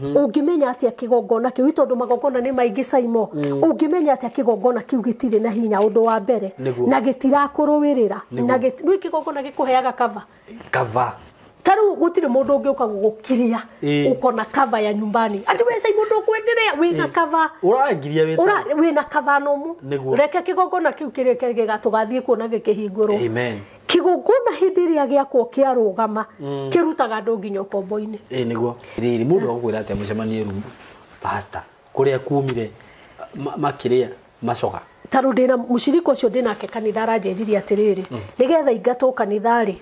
Ũngĩmenya atĩa kĩgongona kĩu, tondũ magongona nĩ maingĩ Saimo, ũngĩmenya atĩa kĩgongona kĩu gĩtirĩ na hinya ũndũ wa mbere na gĩtirakũrũĩrĩra, na rĩu kĩgongona gĩkũheaga cover. Cover. Taru gũtirĩ mũndũ ũngĩũka gũgũkiria ũkona cover ya nyumbani ati we Saimo ndũkwenderea wĩna cover, ũrangiria wĩna cover nũmu. Reke kĩgongona kĩu kĩrĩke gĩgatũgathiĩ kuona gĩkĩhingũrwo. Amen. Kĩgongona hĩndĩ ĩrĩa gĩakwo kĩarũgama kĩrutaga andũ nginya ũkombo-inĩ. Ĩĩ nĩguo. Rĩrĩ mũndũ agũkwĩra atĩa mũcemanie rumu pastor kũrĩa kumire makĩrĩa macoga. Taru ndĩna mũcirika ũcio ndĩnake kanitha aranjĩrire atĩrĩrĩ, nĩgetha ingatwo kanitha-rĩ,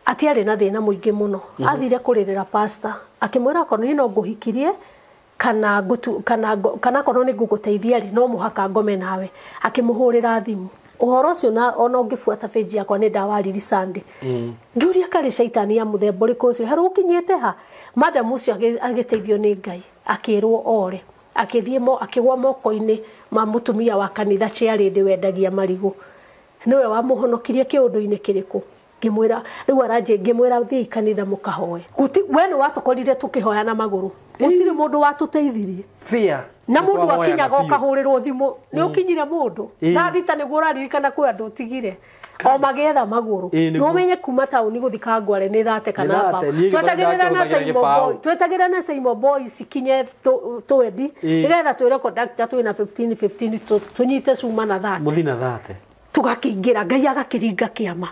atiarĩ na thĩna mũingĩ mũno. Athire kũrĩrĩra pastor akĩmwĩra akorwo niĩ no ngũhikirie kana kana akorwo nĩ ngũgũteithia rĩ, no mũhaka ngome nawe. Akĩmũhũrĩra thimũ. Ũhoro ũcio na ona ũngĩbuata page yakwa nĩ ndawariri Sunday. Ngĩũria karĩ caitani ya mũthemba ũrĩkũ ũcio harĩ ũkinyĩte ha. Madam ũcio agĩteithio nĩ Ngai akĩrwo ore, akĩthiĩ akĩgwa moko-inĩ ma mũtumia wa kanitha chairlady wendagia marigũ, nĩwe wamũhonokirie kĩũndũ-inĩ kĩrĩkũ. Ngĩmwĩra rĩu aranjĩ, ngĩmwĩra thiĩ kanitha mũkahoe. We nĩ watũkorire tũkĩhoya na magũrũ, gũtirĩ mũndũ watũteithirie. Fear. Na mũndũ akinyaga ũkahũrĩrwo thimũ, nĩ ũkinyire mũndũ thaa thita nĩguo ũraririkana kwĩ andũ ũtigire o magĩetha magũrũ. No ũmenye kuma taũni gũthiĩ Kangware nĩ thate kana mbaũ. Twetagĩrĩra na Saimo Boys cikinye twendi nĩgetha twĩre conductor twĩna 15 15 tũnyite cuma na thate, mũthiĩ na thate, tũgakĩingĩra Ngai agakĩringa kĩama.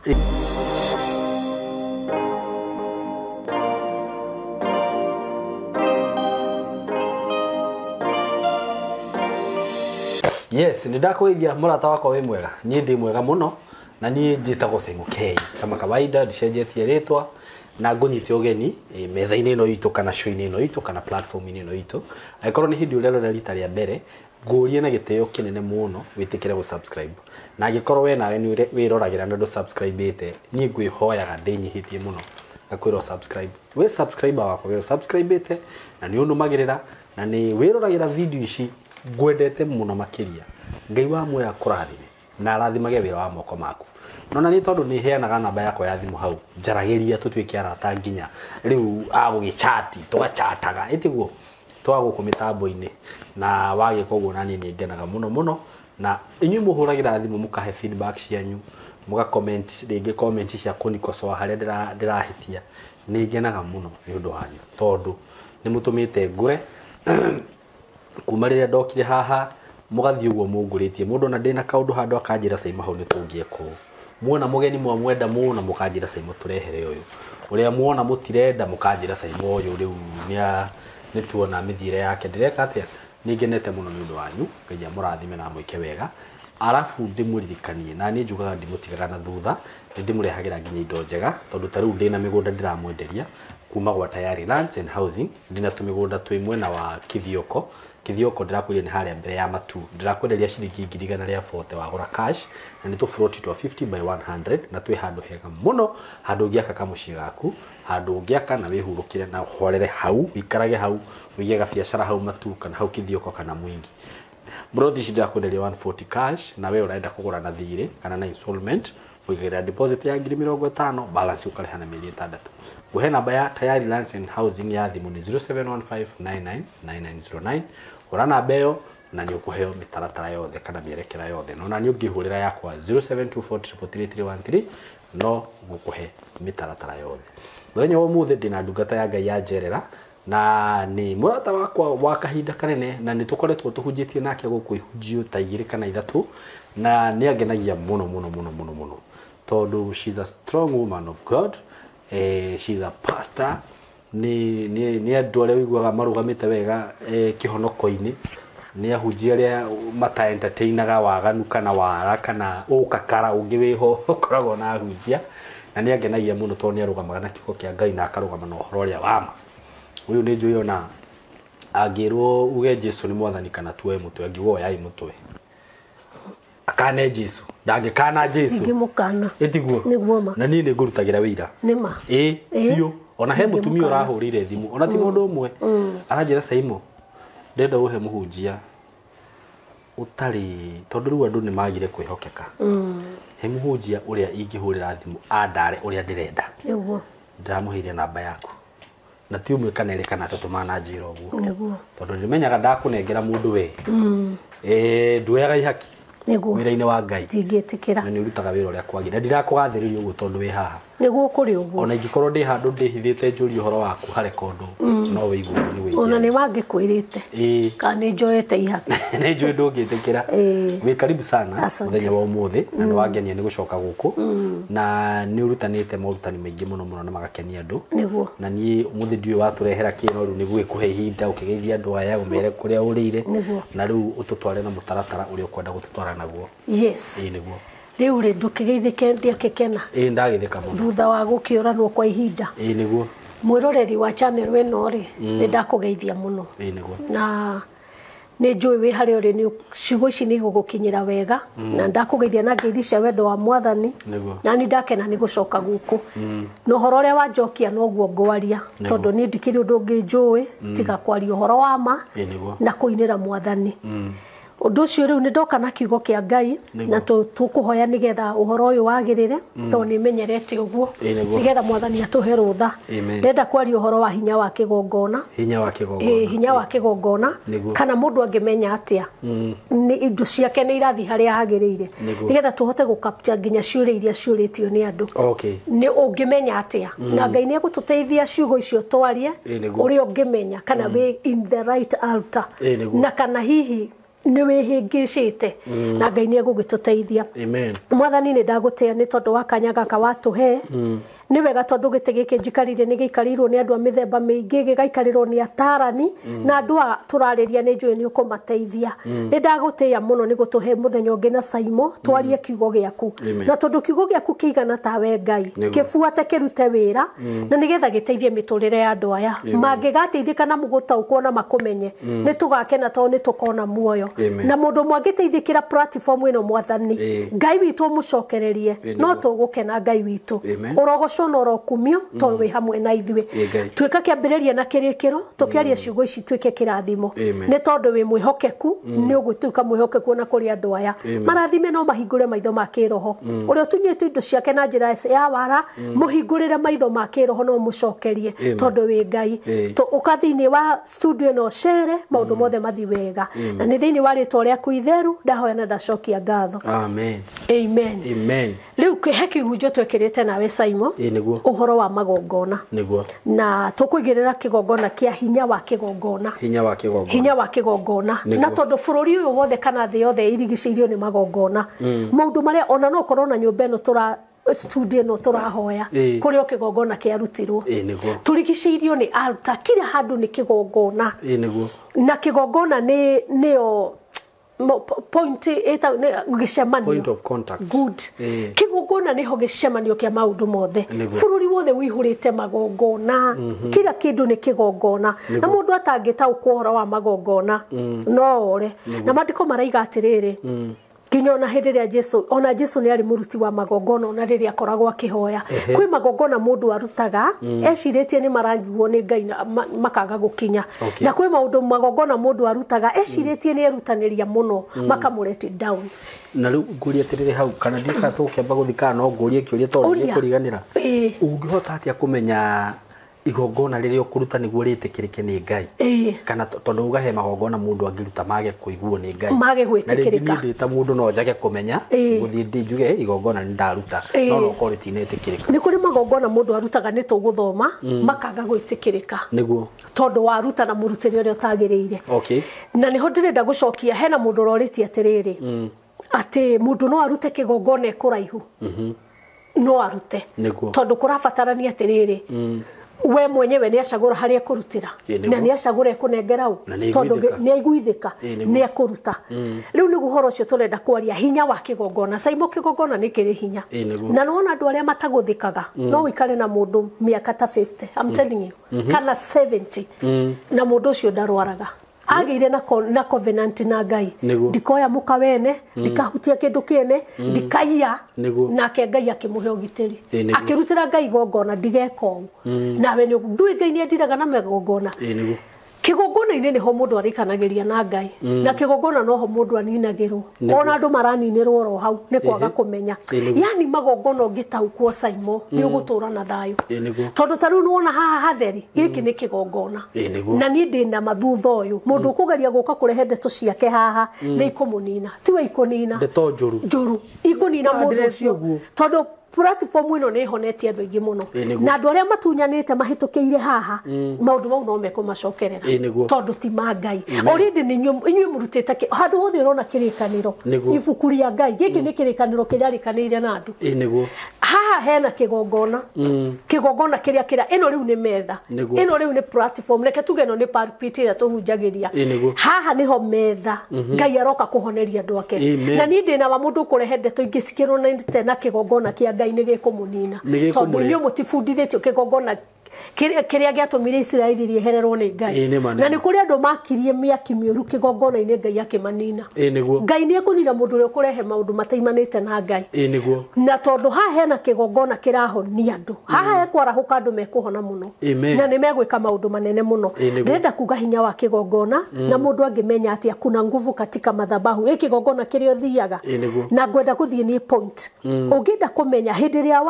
Yes, nĩ ndakũgeithia mũrata wakwa wĩ mwega. Niĩ ndĩ mwega mũno na niĩ njĩtagwo Saimo K. Kama kawaida ndicenjetie rĩtwa na ngũnyite ũgeni metha-inĩ ĩno itũ kana show-inĩ ĩno itũ kana platform-inĩ ĩno itũ. Angĩkorwo nĩ hĩndĩ ũrerora rita rĩa mbere, ngũrie na gĩtĩo kĩnene mũno wĩtĩkĩre gũ-subscribe. Na angĩkorwo we nawe nĩ wĩroragĩra na ndũ-subscribe-ĩte, niĩ ngwĩhoyaga ndĩnyihĩtie mũno ngakwĩra subscribe. Wĩ subscriber wakwa, wĩ subscribe-ĩte na nĩ ũnũmagĩrĩra na nĩ wĩroragĩra video ici, ngwendete mũno makĩria. Ngai wa muoyo akũrathime na arathimage wĩra wa moko maku. No na nĩ tondũ nĩ heanaga namba yakwa ya thimũ hau, njaragĩria tũtuĩke arata nginya rĩu agũgĩchati tũgachataga, ĩtiguo twagũkũ mĩtambo-inĩ, na wagĩka ũguo naniĩ nĩ ngenaga mũno mũno. Na inyuĩ mũhũragĩra thimũ mũkahe feedback cianyu, mũga comment rĩngĩ comment cia kũnikosoa harĩa ndĩrahĩtia, nĩ ngenaga mũno nĩ ũndũ wanyu tondũ nĩ mũtũmĩte ngũre kuma rĩrĩa ndokire haha mũgathiĩ ũguo mũngũrĩtie. Mũndũ ona ndĩna kaũndũ handũ akanjĩra Saimo hau nĩ tũngĩeka ũũ, muona mũgeni mwamwenda mũno mũkanjĩra Saimo tũrehere ũyũ, ũrĩa muona mũtirenda mũkanjĩra Saimo ũyũ rĩu nĩ tuona mĩthiĩre yake ndĩreka atĩa. Nĩ ngenete mũno nĩ ũndũ wanyu, Ngai amũrathime na amwĩke wega. Arabu ndĩmũririkanie na niĩ njugaga ndimũtigaga na thutha, nĩ ndĩmũrehagĩra nginya indo njega tondũ ta rĩu ndĩna mĩgũnda ndĩramwenderia kuma gwa Tayari Lands and Housing. Ndĩna tũmĩgũnda twĩ mwena wa Kithioko. Kithioko ndĩrakwĩria nĩ harĩa mbere ya matu, ndĩrakwenderia ciringi 140 wagũra cash, na nĩ tũburoti twa 50 by 100 na twĩ handũ hega mũno, handũ ũngĩaka kamũciĩ gaku, handũ ũngĩaka na wĩhurũkĩre na ũhorere hau, ũikarage hau, ũige gabiacara hau matu kana hau Kithioko kana Mwingi. Mburoti ici ndĩrakwenderia 140 cash, na we ũrenda kũgũra na thirĩ kana na installment, ũigagĩrĩra deposit ya 50,000, balance ũkarĩha na mĩeri 6. Ngũhe namba ya Tayari Lands and Housing ya thimũ nĩ 0715999909. Hũra namba ĩyo na nĩ ũkũheo mĩtaratara yothe kana mĩerekera yothe. No na nĩ ũngĩhũrĩra yakwa 0724333313 no ngũkũhe mĩtaratara yothe. Mũthenya wa ũmũthĩ ndĩna ndungata ya Ngai ya njerera na nĩ mũrata wakwa wa kahinda kanene, na nĩ tũkoretwo tũhunjĩtie nake gũkũ ihunjio ta 2 kana 3, na nĩ angenagia mũno mũno mũno mũno mũno tondũ she's a strong woman of God, she's a pastor, nĩ andũ arĩa ũiguaga marũgamĩte wega kĩhonoko-inĩ, nĩ ahunjia arĩa mata entertainaga waganu kana wara kana ũkakara ũngĩ wĩho ũkoragwo na ahunjia, na nĩ angenagia mũno tondũ nĩ arũgamaga na kiugo kĩa Ngai na akarũgama na ũhoro ũrĩa wa ma. Ũyũ nĩ njũĩ ona angĩrwo uge Jesu nĩ mwathani kana tuoe mũtwe, angiuga oyai mũtwe akane Jesu, ndangĩkana Jesu, ndingĩmũkana, ĩtiguo nĩguo ma, na niĩ nĩ ngũrutagĩra wĩira nĩ ma, ĩ biũ. Ona he mũtumia ũrahũrĩire thimũ, ona ti mũndũ ũmwe, aranjĩra Saimo ndĩrenda ũhe mũhunjia ũtarĩ, tondũ rĩu andũ nĩ magire kwĩhokeka, he mũhunjia ũrĩa ingĩhũrĩra thimũ andare ũrĩa ndĩrenda, nĩguo ndĩramũheire namba yaku. Na ti ũmwe kana erĩ kana atatũ mananjĩra ũguo. Nĩguo. Tondũ nĩmenyaga ndakũnengera mũndũ we. Nduoyaga ihaki. Nĩguo. Wĩra-inĩ wa Ngai. Ndingĩtĩkĩra. Na nĩ ũrutaga wĩra ũrĩa kwagĩrĩire. Na ndirakũgathĩrĩria ũguo tondũ wĩ haha. Nĩguo kũrĩ ũguo. Ona ingĩkorwo ndĩ handũ ndĩhithĩte njũrie ũhoro waku harekondo no wĩigue ũguo nĩ Ona wĩingĩ. nĩ wangĩkwĩrĩte. Ĩĩ. Kana nĩ njoete ihaki. Nĩ njũĩ ndũngĩtĩkĩra. Ĩĩ. Wĩ karibu sana Asante. mũthenya wa ũmũthĩ na nĩ wangenia nĩ gũcoka gũkũ na nĩ ũrutanĩte morutani maingĩ mũno mũno na magakenia andũ. Nĩguo. Na niĩ ũmũthĩ ndiũĩ watũrehera kĩ no rĩu nĩ gũgĩkũhe ihinda ũkĩgeithia andũ aya ũmere kũrĩa ũrĩire. Nĩguo. Na rĩu ũtũtware na mũtaratara ũrĩa ũkwenda gũtũtwara naguo. Yes. Ĩĩ nĩguo. Rĩu rĩ ndũkĩgeithĩke ndiakĩkena. Ĩĩ ndagĩthĩka mũno. Thutha wa gũkĩũranwo kwa ihinda. Ĩĩ nĩguo. Mwĩroreri wa channel ĩno rĩ nĩ ndakũgeithia mũno. Ĩĩ nĩguo. Na nĩ njũĩ wĩ harĩa ũrĩ nĩ ciugo ici nĩ igũgũkinyĩra wega na ndakũgeithia na ngeithi cia wendo wa mwathani. Nĩguo. Na nĩ ndakena nĩ gũcoka gũkũ. Na ũhoro ũrĩa wanjokia noguo ngwaria tondũ niĩ ndikĩrĩ ũndũ ũngĩ njũĩ tiga kwaria ũhoro wa ma Ĩĩ nĩguo. na kũinĩra mwathani. Ũndũ ũcio rĩu nĩ ndoka na kiugo kĩa Ngai na tũkũhoya nĩgetha ũhoro ũyũ wagĩrĩre tondũ nĩ menyerete ũguo nĩgetha mwathani atũhe rũtha. Ndĩrenda kwaria ũhoro wa hinya wa kĩgongona. Hinya wa kĩgongona. Ĩĩ hinya wa kĩgongona. Kana mũndũ angĩmenya atĩa nĩ indo ciake nĩ irathiĩ harĩa hagĩrĩire nĩgetha tũhote gũ-capture nginya ciũria iria ciũrĩtio nĩ andũ. Okay. Nĩ ũngĩmenya atĩa na Ngai nĩ egũtũteithia ciugo icio twarie ũrĩa ũngĩmenya kana wĩ in the right altar na kana hihi nĩ wĩhĩngĩcĩte na Ngai nĩ egũgĩtũteithia. Amen. Mwathani nĩ ndagũtĩa nĩ tondũ wa kanya gaka watũhe. Nĩ wega tondũ gĩtĩ gĩkĩ njikarire nĩ gĩikarĩirwo nĩ andũ a mĩthemba mĩingĩ gĩgaikarĩrwo nĩ atarani na andũ a tũrarĩria nĩ njũĩ nĩ ũkũmateithia. Nĩ ndagũtĩa mũno nĩ gũtũhe mũthenya ũngĩ na Saimo twarie kiugo gĩaku. Na tondũ kiugo gĩaku kĩigana tawe Ngai kĩbuate kĩrute wĩra na nĩgetha gĩteithie mĩtũrĩre ya andũ aya mangĩgateithĩka na gũtaũkwo na makũmenye nĩ tũgakena tondũ nĩ tũkona muoyo. Na mũndũ ũmwe angĩteithĩkĩra platform ĩno mwathani Ngai witũ ũmũcokererie no tũgũkena Ngai witũ ũrogocwo na ũrokumio tondũ wĩ hamwe na ithuĩ. Tuĩka kĩambĩrĩria na kĩrĩkĩro tũkĩaria ciugo ici tuĩke kĩrathimo nĩ tondũ wĩ mwĩhokeku nĩ ũgũtuĩka mwĩhokeku ona kũrĩ andũ aya marathime no mahingũre maitho ma kĩroho ũrĩa ũtunyĩte indo ciake na njĩra ya wara mũhingũrĩre maitho ma kĩroho no mũcokerie tondũ wĩ Ngai. Ũka thĩinĩ wa studio ĩno ũcere maũndũ mothe mathiĩ wega na nĩ thĩinĩ wa rĩtwa rĩaku itheru ndahoya na ndacokia ngatho. Amen. Amen. Amen. Rĩu he kĩhunjio twekĩrĩte nawe Saimo ũhoro wa magongona. Nĩguo. Na tũkũigĩrĩra kĩgongona kĩa hinya wa kĩgongona. Hinya wa kĩgongona. Hinya wa kĩgongona. Na tondũ bũrũri ũyũ wothe kana thĩ yothe irigicĩirio nĩ magongona. Maũndũ marĩa ona no ũkorwo na nyũmba ĩno tũra studio ĩno tũrahoya kũrĩ o kĩgongona kĩarutirwo. Nĩguo. Tũrigicĩirio nĩ altar kila handũ nĩ kĩgongona. Nĩguo. Na kĩgongona nĩ nĩyo point gĩcemanio. Point of contact. Good. Kĩgongona nĩho gĩcemanio kĩa maũndũ mothe. Bũrũri wothe ũihũrĩte magongona. Kila kĩndũ nĩ kĩgongona. Na mũndũ atangĩtaũkwo ũhoro wa magongona no ore. Na maandĩko maraiga atĩrĩrĩ nginya ona hĩndĩ ĩrĩa Jesu ona Jesu nĩ arĩ mũruti wa magongona ona rĩrĩa akoragwo akĩhoya kwĩ magongona mũndũ arutaga ecirĩtie nĩ maranyuo nĩ Ngai makaga gũkinya. Na kwĩ maũndũ magongona mũndũ arutaga ecirĩtie nĩ erutanĩria mũno makamũlet down. Na rĩu ngũrie atĩrĩrĩ hau kana ndika tũkĩamba gũthikana no ngũrie kĩũria tondũ nĩ kũriganĩra. Ũngĩhota atĩa kũmenya igongona rĩrĩa ũkũruta nĩguo rĩtĩkĩrĩke nĩ Ngai kana tondũ ugahe magongona mũndũ angĩruta mage kũiguo nĩ Ngai mage gwĩtĩkĩrĩka na rĩngĩ niĩ ndĩ ta mũndũ no njage kũmenya gũthiĩ ndĩ njuge igongona nĩ ndaruta no no korwo rĩtinetĩkĩrĩka. Nĩ kũrĩ magongona mũndũ arutaga nĩ tũgũthoma makaga gwĩtĩkĩrĩka nĩguo tondũ waruta na mũrutĩre ũrĩa ũtagĩrĩire. Okay. Na nĩho ndĩrenda gũcokia hena mũndũ ũrorĩtie atĩrĩrĩ atĩ mũndũ no arute kĩgongona ekũraihu no arute tondũ kũrabatarania atĩrĩrĩ we mwenyewe nĩ acagũra harĩa ekũrutĩra na nĩ acagũra ekũnengera ũ tondũ nĩ aiguithĩka nĩ ekũruta. Rĩu nĩguo ũhoro ũcio tũrenda kwaria hinya wa kĩgongona. Saimo kĩgongona nĩ kĩrĩ hinya na nĩwona andũ arĩa matagũthĩkaga no ũikare na mũndũ mĩaka ta 50 I'm telling you kana 70 na mũndũ ũcio ndarwaraga agĩire na covenant na Ngai ndikoya mũka wene ndikahutia kĩndũ kĩene ndikaiya nake Ngai akĩmũhe ũgitĩri akĩrutĩra Ngai igongona ndigeka ũũ nawe nĩ ndũĩ Ngai nĩ endiraga na magongona. Kĩgongona Kĩgongona-inĩ nĩho mũndũ arĩkanagĩria na Ngai, na kĩgongona noho mũndũ aninagĩrwo. Nĩguo. Ona andũ maraninĩrwo oro hau nĩ kwaga kũmenya. Ĩ, nĩguo. Yani magongona ũngĩtaũkwo Saimo nĩ ũgũtũra na thayũ. Ĩ, nĩguo. Tondũ ta rĩu nĩwona haha hatheri, gĩkĩ nĩ kĩgongona. Ĩ, nĩguo. Na niĩ ndĩna mathutha ũyũ, mũndũ ũkũgeria gũka kũrehe ndeto ciake haha nĩ ikũmũnina, tiwe ikũnina. Ndeto njũru. Njũru ikũnina Ah, mũndũ ndĩrecia ũcio. ũguo. Tondũ platform ĩno nĩ ĩhonetie andũ aingĩ mũno. Ĩ, nĩguo. Na andũ arĩa matunyanĩte mahĩtũkĩire haha, maũndũ mau no mekũmacokerera. Ĩ, nĩguo. Tondũ ti ma Ngai. Already nĩ inyuĩ mũrutĩte handũ hothe ũrona kĩrĩkanĩro. Nĩguo. Ibuku rĩa Ngai gĩkĩ nĩ kĩrĩkanĩro kĩrĩa arĩkanĩire na andũ. Ĩ, nĩguo. Haha hena kĩgongona. Kĩgongona kĩrĩa kĩrĩa ĩno rĩu nĩ metha. Nĩguo. Ĩno rĩu nĩ platform, reke tuge ĩno nĩ pulpit ĩrĩa tũhunjagĩria. Ĩ, nĩguo. Haha nĩho metha Ngai aroka kũhoneria andũ ake. Amen. Na niĩ ndĩna wa mũndũ ũkũrehe ndeto ingĩ cikĩrũnanĩte na kĩgongona kĩa Ngai nĩ gĩkũmũnina. Nĩ gĩkũmũrĩa. Tondũ inyuĩ mũtibundithĩtio kĩgongona kĩrĩa gĩatũmire Isiraeli rĩehererwo nĩ Ngai. Ĩ, nĩ ma, nĩ Na ma. nĩ kũrĩ andũ makirie mĩaki mĩũru kĩgongona-inĩ Ngai akĩmanina. Ĩ, nĩguo. Ngai nĩ ekũnina mũndũ ũrĩa ũkũrehe maũndũ mataimanĩte na Ngai. Ĩ, nĩguo. Na tondũ haha hena kĩgongona kĩrahonia andũ, haha hekwarahũka andũ mekũhona mũno. Amen. Na nĩ megwĩka maũndũ manene mũno. Ĩ, nĩguo. Ndĩrenda kuga hinya wa kĩgongona, na mũndũ angĩmenya atĩa kuna nguvu katika madhabahu. Ĩ kĩgongona kĩrĩa ũthiaga. Ĩ, nĩguo. Na ngwenda gũthiĩ niĩ point. Ũngĩenda kũmenya hĩndĩ ĩrĩa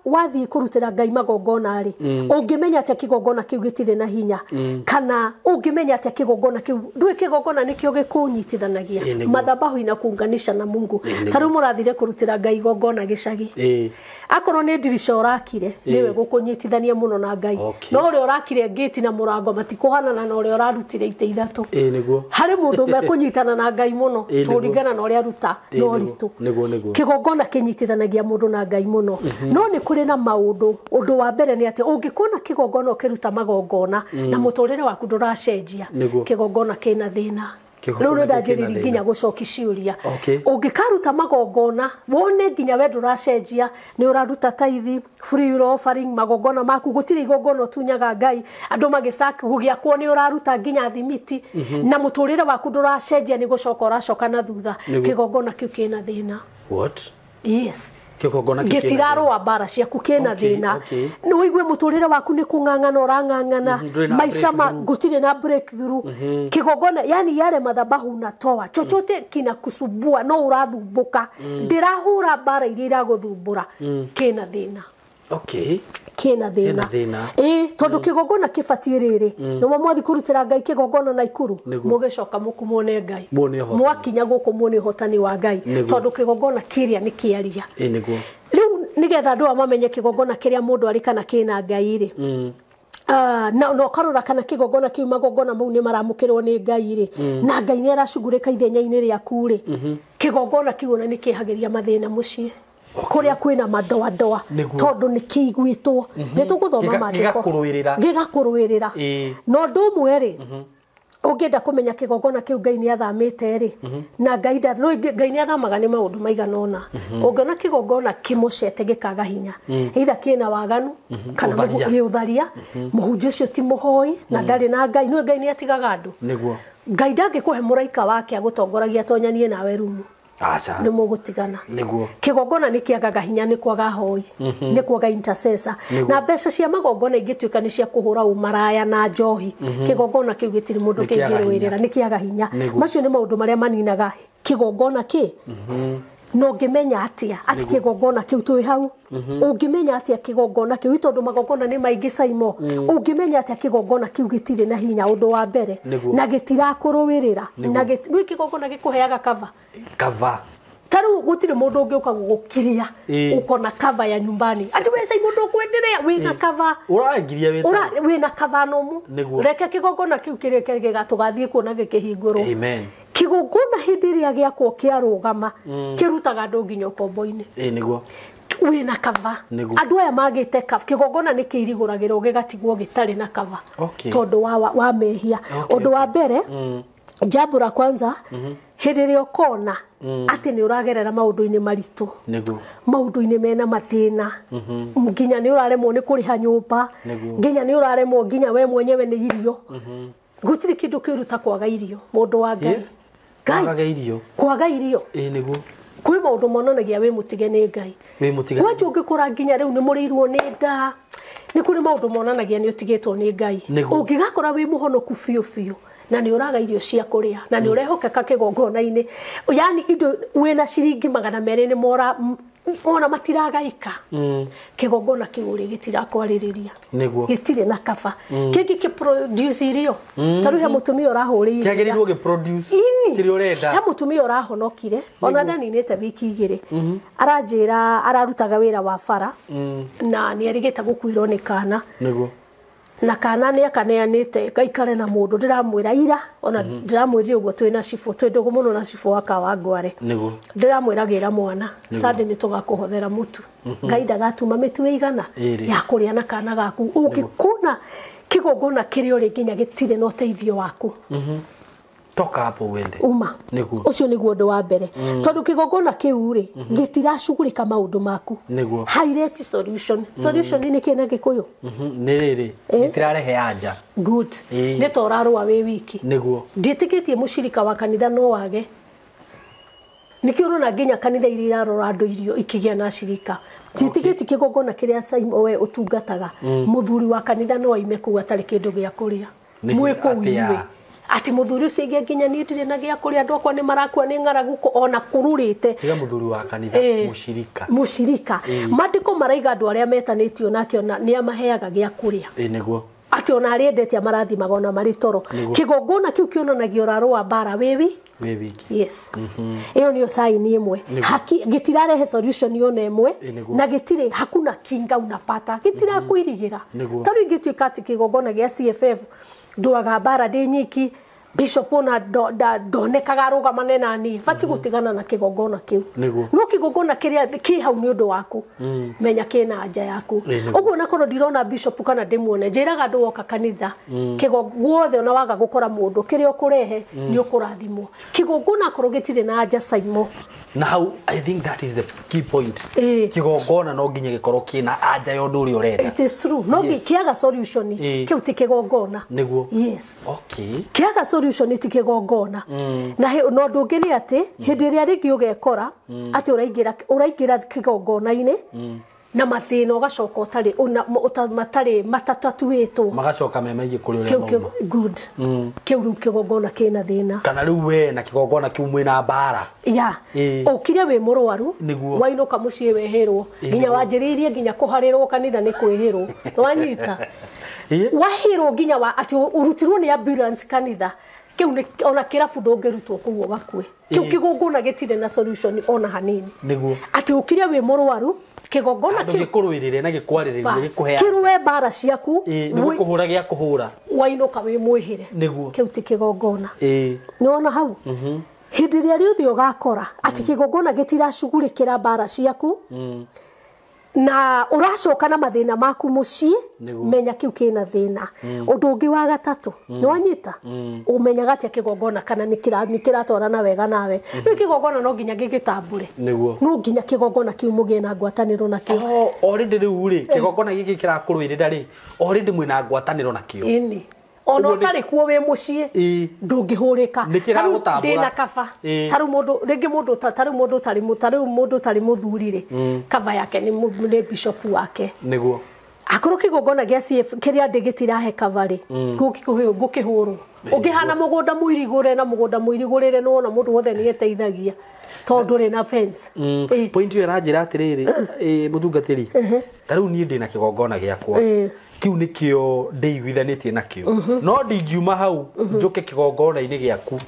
wathiĩ kũrutĩra Ngai magongona rĩ, ũngĩmenya atĩa kĩgongona kĩu gĩtirĩ na hinya, kana ũngĩmenya atĩa kĩgongona kĩu ndũĩ, kĩgongona nĩkĩo gĩkũnyitithanagia. Ĩ, nĩguo. Madhabahu inakuunganisha na Mungu. Ĩ, nĩguo. Ta rĩu mũrathire kũrutĩra Ngai igongona gĩcagi. Ĩ. Akorwo nĩ ndirica ũrakire, nĩwe gũkũnyitithania mũno na Ngai. Okay. No ũrĩa ũrakire ngĩti na mũrango matikũhanana na ũrĩa ũrarutire itĩ ithatũ. Ĩ, nĩguo. Harĩ mũndũ mekũnyitana na Ngai mũno Ĩ, nĩguo. tũringana na ũrĩa aruta Ĩ, na nĩguo. ũritũ. Nĩguo, nĩguo. Kĩgongona kĩnyitithanagia mũndũ na Ngai mũno. No nĩ kũrĩ na maũndũ. Ũndũ wa mbere nĩ atĩ ũngĩkona kĩgongona ũkĩruta magongona na mũtũrĩre waku ndũracenjia, Nĩguo. kĩgongona kĩna thĩna. Kĩgongona Rĩu nĩ kĩu kĩna ndanjĩrĩria thĩna. nginya gũcokia ciũria. Okay. Ũngĩkaruta magongona wone nginya we ndũracenjia, nĩ ũraruta taithi, free will offering, magongona maku gũtirĩ igongona ũtunyaga Ngai, andũ magĩcaka gũgĩakwo nĩ ũraruta nginya thimiti, na mũtũrĩre waku ndũracenjia, nĩ gũcoka ũracoka na thutha. Nĩguo. Kĩgongona kĩu kĩna thĩna. What? Yes. Kĩgongona kĩu kĩna thĩna. Gĩtirarũa mbara ciaku, kĩna Okay, thĩna. okay. Nĩ ũigue mũtũrĩre waku nĩ kũng'ang'ana ũrang'ang'ana, Ndũrĩ na maica ma breakthrough. gũtirĩ na breakthrough. Kĩgongona yani yale madhabahu unatoa chochote kinakusumbua, no ũrathumbũka, ndĩrahũra mbara iria iragũthumbũra, kĩna thĩna. Okay. Kĩna thĩna. Kĩna thĩna. Ĩ, tondũ kĩgongona kĩbatiĩ rĩrĩ, nĩmo mwathi kũrutĩra Ngai kĩgongona na Ikuru, Nĩguo. mũgĩcoka mũkumwo Ngai, Muone ũhotani. mwakinya gũkũ muone ũhotani wa Ngai. Nĩguo. Tondũ kĩgongona kĩrĩa nĩ kĩaria. Ĩ, nĩguo. Rĩu nĩgetha andũ aya mamenye kĩgongona kĩrĩa mũndũ arĩ kana kĩna Ngai rĩ, na ũkarora kana kĩgongona kĩu magongona mau nĩ maramũkĩrwo nĩ Ngai rĩ, na Ngai nĩ aracugurĩka ithenya-inĩ rĩaku rĩ, kĩgongona kĩu ona nĩ kĩehagĩria mathĩna mũciĩ kũrĩa kwĩna madoadoa, Nĩguo. tondũ nĩ kĩiguĩtwo. Nĩ tũgũthoma maandĩko. Gĩgakũrũĩrĩra. Gĩgakũrũĩrĩra. Ĩ. Na ũndũ ũmwe rĩ, ũngĩenda kũmenya kĩgongona kĩu Ngai nĩ athamĩte rĩ, na Ngai nda no Ngai nĩ athamaga nĩ maũndũ maigana ũna. Ũngĩona kĩgongona kĩmũcete gĩkaga hinya, either kĩna waganu kana Ũtharia. nĩ ũtharia, mũhunjia ũcio ti mũhoi na ndarĩ na Ngai. Nĩ Ngai nĩ atigaga andũ. Nĩguo. Ngai ndangĩkũhe mũraika wake agũtongoragia atonyanie nawe rumu, Aca. nĩ mũgũtigana. Nĩguo. Kĩgongona nĩ kĩagaga hinya nĩ kwaga hoi, nĩ kwaga intercessor. Nĩguo. Na mbeca cia magongona ingĩtuĩka nĩ cia kũhũra ũmaraya na njohi, kĩgongona kĩu gĩtirĩ mũndũ Nĩ kĩaga kĩngĩrũĩrĩra, hinya. nĩ kĩaga hinya. Nĩguo. Macio nĩ maũndũ marĩa maninaga kĩgongona kĩ. Na ũngĩmenya atĩa atĩ kĩgongona kĩu twĩ hau, ũngĩmenya atĩa kĩgongona kĩu, tondũ magongona nĩ maingĩ Saimo, ũngĩmenya atĩa kĩgongona kĩu gĩtirĩ na hinya, ũndũ wa mbere, Nĩguo. na gĩtirakũrũĩrĩra, Nĩguo. na rĩu kĩgongona gĩkũheaga cover. Cover. Ta rĩu gũtirĩ mũndũ ũngĩũka gũgũkiria Ĩ. ũkona cover ya nyumbani ati we Saimo ndũkwenderea, wĩna cover. Ũrangiria wĩ Ura wĩna cover nomu. Nĩguo. Reke kĩgongona kĩu kĩrĩke gĩgatũgathiĩ kuona gĩkĩhingũrwo. Amen. Kĩgongona hĩndĩ ĩrĩa gĩakwo kĩarũgama, kĩrutaga andũ nginya ũkombo-inĩ. Ĩ, nĩguo. Wĩna cover. Nĩguo. Andũ aya magĩte cover. Kĩgongona nĩ kĩirigũragĩrwo gĩgatigwo gĩtarĩ na cover. Okay. Tondũ wa mehia. Okay, Ũndũ wa mbere, jambo la kwanza, hĩndĩ ĩrĩa ũkona atĩ nĩ ũragerera maũndũ-inĩ maritũ, Nĩguo. maũndũ-inĩ mena mathĩna, nginya nĩ ũraremwo nĩ kũrĩha nyũmba, Nĩguo. nginya nĩ ũraremwo nginya we mwenyewe nĩ irio, gũtirĩ kĩndũ kĩũru ta kwaga irio, mũndũ wa Ngai. Ĩ. Ngai. Kwagaga irio. Kwaga irio. Ĩ, nĩguo. Kwĩ maũndũ monanagia wĩ mũtige nĩ Ngai. Wĩ mũtige. Kwanja ũngĩkora nginya rĩu nĩ mũrĩirwo nĩ nda, nĩ kũrĩ maũndũ monanagia nĩ ũtigĩtwo nĩ Ngai. Nĩguo. Ũngĩgakora wĩ mũhonoku biũ biũ, Na nĩ ũraga irio cia kũrĩa na nĩ ũrehokeka kĩgongona-inĩ, yani indo wĩna ciringi 200 nĩ mora ona matiragaika. Kĩgongona kĩu rĩ gĩtirakwarĩrĩria. Nĩguo. Gĩtirĩ na kaba kĩngĩ kĩ produce irio. Ta rĩu he mũtumia ũrahũrĩire kĩagĩrĩirwo gĩ produce kĩrĩa ũrenda. He mũtumia ũrahonokire ona ndaninĩte wiki 2, aranjĩra ararutaga wĩra wa bara na nĩ erĩgĩte gũkuĩrwo nĩ kana. Nĩguo. Na kana nĩ akaneanĩte gaikare na mũndũ. Ndĩramwĩra ira ona ndĩramwĩrire ũguo twĩna cibũ, twĩ ndũgũ mũno na cibũ wa Kawangware. Nĩguo. Ndĩramwĩra gĩra mwana Sunday nĩ tũgakũhothera mũtu. Ngai ndagatuma mĩtu ĩigana ya kũrĩa na kana gaku. Ũngĩkona kĩgongona kĩrĩa ũrĩ nginya gĩtirĩ na ũteithio waku, toka hapo uende. Uma. Nĩguo. Ũcio nĩguo ũndũ wa mbere. Tondũ kĩgongona kĩu rĩ gĩtiracugurĩka maũndũ maku. Nĩguo. Haireti solution. Solution nĩ kĩ na Gĩkũyũ? Nĩ rĩrĩ gĩtirarehe anja. Good. Nĩ ta ũrarũa wĩ wiki. Nĩguo. Ndiĩtĩkĩtie mũcirika wa kanitha no wage. Nĩkĩo ũrona nginya kanitha iria irarora andũ irio ikĩgĩa na acirika. Ndiĩtĩkĩtie kĩgongona kĩrĩa Simon we ũtungataga, mũthuri wa kanitha no aime kũu atarĩ kĩndũ gĩa kũrĩa. Mwĩ kũu inyuĩ. Ati mũthuri ũcio aige nginya niĩ ndirĩ na gĩa kũrĩa, andũ akwa nĩ marakua nĩ ng'aragu ona kũrurĩte. Tiga mũthuri wa kanitha, mũcirika. Mũcirika. Mandĩko maraiga andũ arĩa metanĩtio nake ona nĩ amaheaga gĩa kũrĩa. Nĩguo. Atĩ ona arĩa endete amarathimaga ona marĩ toro. Kĩgongona kĩu kĩonanagia ũrarũa mbara wĩ wiki. Yes. Ĩyo nĩyo sign ĩmwe. Haki gĩtirarehe solution yona ĩmwe na gĩtirĩ hakuna kinga unapata. Gĩtirakwirigĩra. Ta rĩu ingĩtuĩka atĩ kĩgongona gĩa CFF ndũaga mbara ndĩ nyiki, bishop ona ndonekaga arũgamane na niĩ, bati gũtigana na kĩgongona kĩu. No kĩgongona kĩrĩa kĩ hau nĩ ũndũ waku, menya kĩna anja yaku. Ũguo onakorwo ndirona bishop kana ndĩmuone, njĩraga andũ woka kanitha guothe ona waga gũkora mũndũ kĩrĩa ũkũrehe nĩ ũkũrathimwo. Kĩgongona akorwo gĩtirĩ na anja Simon. Na hau I think that is the key point. Kĩgongona no nginya gĩkorwo kĩna anja ya ũndũ ũrĩa ũrenda. It is true. No kĩaga solution kĩu ti kĩgongona. Nĩguo. Yes. Okay. Kĩaga solution ti kĩgongona. Na no ũndũ ũngĩ nĩ atĩ hĩndĩ ĩrĩa rĩngĩ ũgekora atĩ ũraingĩra kĩgongona-inĩ na mathĩna ũgacoka ũtarĩ matarĩ matatatuĩtwo, magacoka me maingĩ kũrĩ ũrĩa mauma. Good. Kĩu rĩu kĩgongona kĩna thĩna. Kana rĩu we na kĩgongona kĩu mwĩna mbara. Ya. Ũkire wĩ mũrwaru, wainũka mũciĩ wehĩrwo, nginya wanjĩrĩirie nginya kũharĩrwo kanitha nĩ kwĩhĩrwo. Nĩwanyita? Wahĩrwo nginya wa atĩ ũrutirwo nĩ ambulance kanitha. Kĩu nĩ ona kĩrabu ndũngĩrutwo kũu ũgakue. Kĩu kĩgongona gĩtirĩ na solution ona hanini. Nĩguo. Atĩ ũkire wĩ mũrwaru, kĩgongona kĩu gĩkũrũĩrĩre na gĩkwarĩrĩrie gĩkũhe kĩrũe mbara ciaku, nĩ gũkũhũra gĩa kũhũra, wainũka wĩ mwĩhĩre. Nĩguo. Kĩu ti kĩgongona. Nĩwona hau? Hĩndĩ ĩrĩa rĩothe ũgakora atĩ kĩgongona gĩtiracugurĩkĩra mbara ciaku na ũracoka na mathĩna maku mũciĩ, menya kĩu kĩna thĩna. Ũndũ ũngĩ wa gatatũ, nĩwanyita? Ũmenyaga atĩa kĩgongona kana nĩ kĩratwarana wega nawe. Rĩu kĩgongona no nginya gĩgĩtambũre. Nĩguo. No nginya kĩgongona kĩu mũgĩe na ngwatanĩro nakĩo. Already rĩu rĩ, kĩgongona gĩkĩ kĩrakũrũĩrĩra rĩ, already mwĩna ngwatanĩro nakĩo. Ĩni. Ona ũtarĩ kuo wĩ mũciĩ, ndũngĩhũrĩka. Ndĩna kaba. Tarĩu mũndũ rĩngĩ mũndũ tarĩu mũndũ ũtarĩ tarĩu mũndũ ũtarĩ mũthuri rĩ, kaba yake nĩ bishop wake. Nĩguo. Akorwo kĩgongona gĩa CF kĩrĩa ndĩ gĩtirahe kaba rĩ, ngũkĩhũrwo. Ũngĩhana mũgũnda mũirigũre na mũgũnda mũirigũrĩre nĩ wona mũndũ wothe nĩ eteithagia tondũ ndũrĩ na fence. Point ĩyo ĩranjĩra atĩrĩrĩ, mũtungatĩri, tarĩu niĩ ndĩna kĩgongona gĩakwa. Kĩu nĩkĩo ndĩiguithanĩtie nakĩo. No ndingiuma hau njũke kĩgongona-inĩ gĩaku,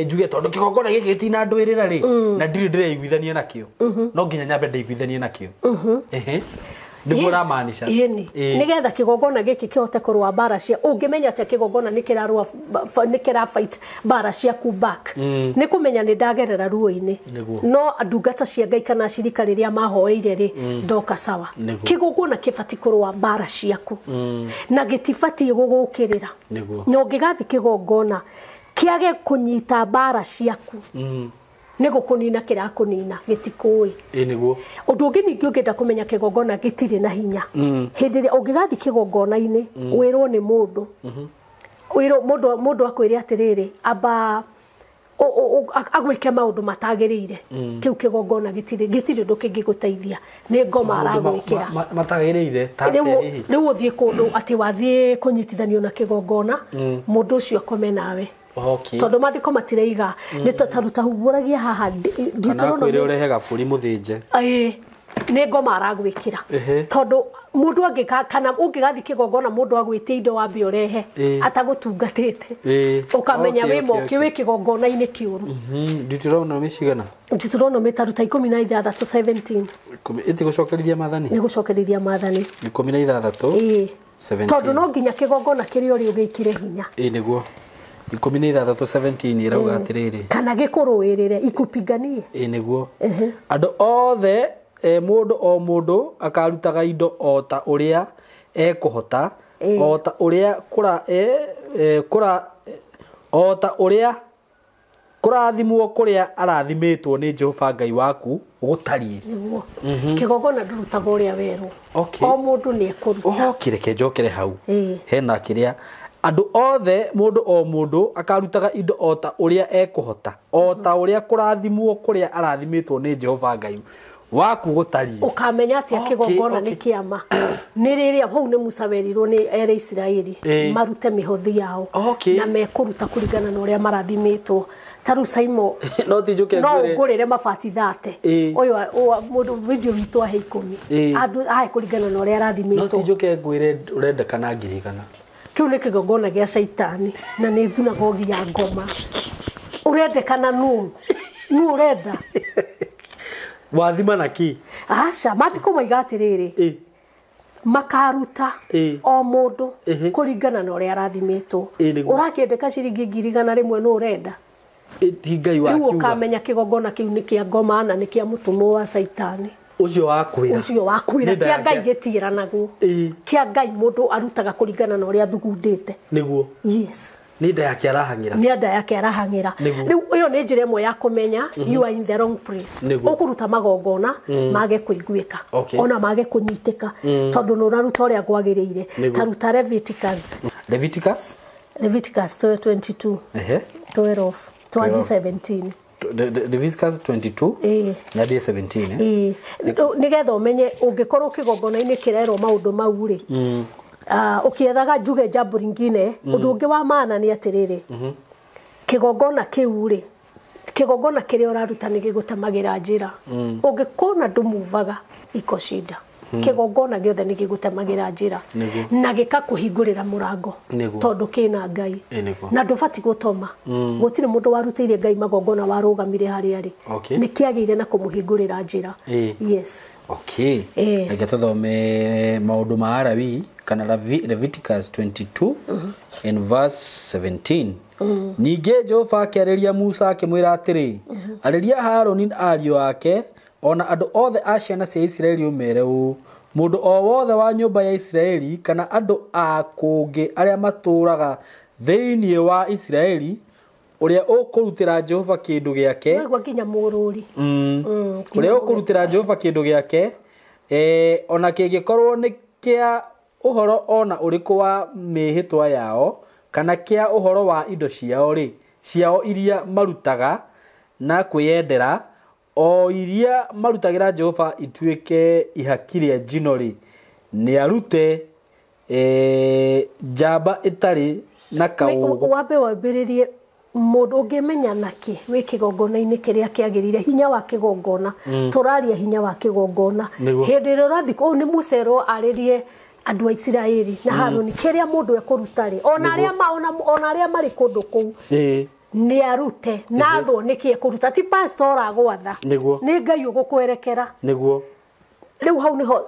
njuge tondũ kĩgongona gĩkĩ gĩtinandũĩrĩra rĩ, na ndirĩ ndĩreiguithania nakĩo, no nginya nyambe ndĩiguithanie nakĩo. Nĩguo ũramaanisha? Ĩni. Nĩgetha kĩgongona gĩkĩ kĩhote kũrũa mbara cia, ũngĩmenya atĩa kĩgongona nĩ kĩrarũa, nĩ kĩra fight mbara ciaku back, nĩ kũmenya nĩ ndagerera ruo-inĩ. No ndungata cia Ngai kana acirika rĩrĩa mahoeire rĩ, ndoka sawa. Kĩgongona kĩbatiĩ kũrũa mbara ciaku na gĩtibatiĩ gũgũkĩrĩra. Na ũngĩgathiĩ kĩgongona kĩage kũnyita mbara ciaku, nĩ gũkũnina kĩrakũnina, gĩtikũĩ. Nĩguo. Ũndũ ũngĩ ningĩ ũngĩenda kũmenya kĩgongona gĩtirĩ na hinya, hĩndĩ ĩrĩa ũngĩgathiĩ kĩgongona-inĩ wĩrwo nĩ mũndũ, wĩrwo mũndũ akwĩre atĩrĩrĩ, amba Agwĩke maũndũ matagĩrĩire kĩu kĩgongona gĩtirĩ ũndũ kĩngĩgũteithia nĩ ngoma aragwĩkĩra matagĩrĩire ta rĩu ũthiĩ kũndũ atĩ wathiĩ kũnyitithanio na kĩgongona mũndũ ũcio akome nawe tondũ maandĩko matireiga nĩ tarutahumbũragia haha kana kwĩre ũrehe gabũri mũthĩnje nĩ ngoma aragwĩkĩra tondũ mũndũ angĩka kana ũngĩgathiĩ kĩgongona mũndũ agwĩtie indo wambe ũrehe atagũtungatĩte ũkamenya wĩ moki wĩ kĩgongona-inĩ kĩũru. Deuteronomy cigana? Deuteronomy taruta 16 17. Ĩtigũcokerithia maathani? Nĩ gũcokerithia maathani. 16 17. Tondũ no nginya kĩgongona kĩrĩa ũrĩ ũgĩkĩre hinya. Ĩĩ nĩguo. 16 17 ĩrauga atĩrĩrĩ kana gĩkũrũĩrĩre ikupiganie. Ĩĩ nĩguo. Andũ othe mũndũ o mũndũ akarutaga indo o ta ũrĩa ekũhota o ta ũrĩa o ta ũrĩa kũrathimwo kũrĩa arathimĩtwo nĩ Jehova Ngai waku gũtariĩ. Nĩguo kĩgongona ndũrutaga ũrĩa werwo. O mũndũ nĩ ekũruta. Reke njokere hau hena kĩrĩa andũ othe mũndũ o mũndũ akarutaga indo o ta ũrĩa ekũhota o ta ũrĩa kũrathimwo kũrĩa arathimĩtwo nĩ Jehova Ngai waku gũtariĩ. Ũkamenya atĩa kĩgongona nĩ kĩama nĩ rĩrĩa hau nĩ Musa werirwo nĩ ere Isiraeli marute mĩhothi yao na mekũruta kũringana na ũrĩa marathimĩtwo. Ta rĩu Saimo no ti njuke no ngũrĩre mabati 30 ũyũ mũndũ video witũ ahe 10 andũ ahe kũringana na ũrĩa arathimĩtwo. No ti njuke ngwĩre ũrendekana ngiri igana. Kĩu nĩ kĩgongona gĩa caitani na nĩ thunagogi ya ngoma. Ũrendekana nũ? Nũ ũrenda? Wathima na ki? Aca, maandĩko moiga atĩrĩrĩ makaruta o mũndũ kũringana na ũrĩa arathimĩtwo. Ũrakĩendeka ciringi 100,000 nũ ũrenda? Ti Ngai wa Rĩu kiuga. Ũkamenya kĩgongona kĩu nĩ kĩa ngoma na nĩ kĩa mũtũmwo wa caitani. Ũcio wa kwĩra. Ũcio wa kwĩra kĩa Ngai gĩtiĩranagwo. Kĩa Ngai mũndũ arutaga kũringana na ũrĩa athugundĩte. Nĩguo. Yes. Nĩ nda yake arahang'ĩra. Nĩ nda yake arahang'ĩra. Rĩu ĩyo nĩ njĩra ĩmwe ya kũmenya you are in the wrong place. Ũkũruta magongona mage kũiguĩka ona mage kũnyitĩka tondũ nĩ ũraruta ũrĩa kwagĩrĩire. Ta ruta Leviticus. Leviticus? Leviticus 22. 12. 2017. Leviticus 22 na 17. Nĩgetha ũmenye ũngĩkorwo kĩgongona-inĩ kĩrerwo maũndũ mau rĩ ukiethaga njuge jambo ringine undu ungi wa maana ni atiriri kigongona kiu ri kigongona kiria uraruta ni gigutemagira njira ungikona ndumuvaga iko shida kigongona giothe ni gigutemagira njira na gikakuhingurira murango tondu kina Ngai na ndubati gutoma gutire mundu warutire Ngai magongona warugamire hari ari ni kiagire na kumuhingurira njira. Yes. Okay. Reke tuthome maundu ma Arawi kana Leviticus 22 and verse 17. Ningĩ Jehova akĩarĩria Musa akĩmwĩra atĩrĩ, arĩria Harũni na ariũ ake ona andũ othe a ciana cia Isiraeli ũmeere ũũ, mũndũ o wothe wa nyũmba ya Isiraeli kana andũ a kũngĩ arĩa matũũraga thĩinĩ wa Isiraeli ũrĩa ũkũrutĩra Jehova kĩndũ gĩake nginya mũrũri ũrĩa ũkũrutĩra Jehova kĩndũ gĩake ona kĩngĩkorwo nĩ kĩa ũhoro ona ũrĩkũ wa mĩhĩtwa yao kana kĩa ũhoro wa indo ciao rĩ ciao iria marutaga na kwĩyendera o iria marutagĩra Jehova ituĩke ihaki rĩa njino rĩ nĩ arute njamba ĩtarĩ na kaũgũ. Wambe wambĩrĩrie mũndũ ũngĩmenya nake wĩ kĩgongona-inĩ kĩrĩa kĩagĩrĩire hinya wa kĩgongona tũraria hinya wa kĩgongona hĩndĩ ĩrĩa ũrathiĩ kũu nĩ Musa erwo arĩrie andũ a Isiraeli na Harũni kĩrĩa mũndũ ekũruta rĩ ona arĩa marĩ kũndũ kũu nĩ arute na athwo nĩkĩ ekũruta ti pastor agwatha nĩ Ngai ũgũkwerekera nĩguo rĩu hau nĩho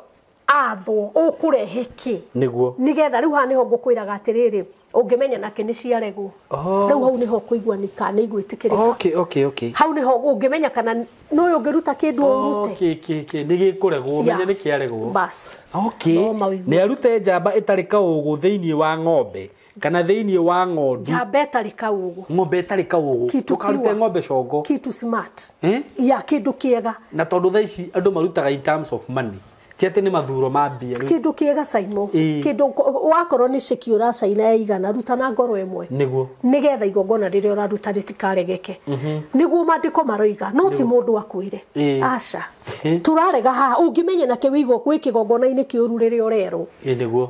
athwo ũkũrehe kĩ nĩguo nĩgetha rĩu haha nĩho ngũkwĩraga atĩrĩrĩ ũngĩmenya nake nĩ ciaregwo rĩu hau nĩho ũkũigua nĩ kana nĩ igwĩtĩkĩrĩka. Okay. Hau nĩho ũngĩmenya kana nũyũ ũngĩruta kĩndũ ũrute okay nĩ gĩkũregwo ũmenye nĩ kĩaregwo bas. Okay. Nĩ arute njamba ĩtarĩ kaũgũ thĩinĩ wa ng'ombe kana thĩinĩ wa ng'ondu njamba ĩtarĩ kaũgũ ng'ombe ĩtarĩ kaũgũ ndũkarute ng'ombe congo kitu smart ya kĩndũ kĩega na tondũ thaa ici andũ marutaga in terms of money. Ti atĩ nĩ mathuro ma mbia rĩu. Kĩndũ kĩega Saimo, kĩndũ wakorwo nĩ ceki ũracaina ya igana, ruta na ngoro ĩmwe. Nĩguo. Nĩgetha igongona rĩrĩa ũraruta rĩtikaregeke. Nĩguo maandĩko maroiga, no ti mũndũ akwĩre. Aca. Tũrarega haha, ũngĩmenya nake wĩigwo gwĩ kĩgongona-inĩ kĩũru rĩrĩa ũrerwo. Ĩ nĩguo.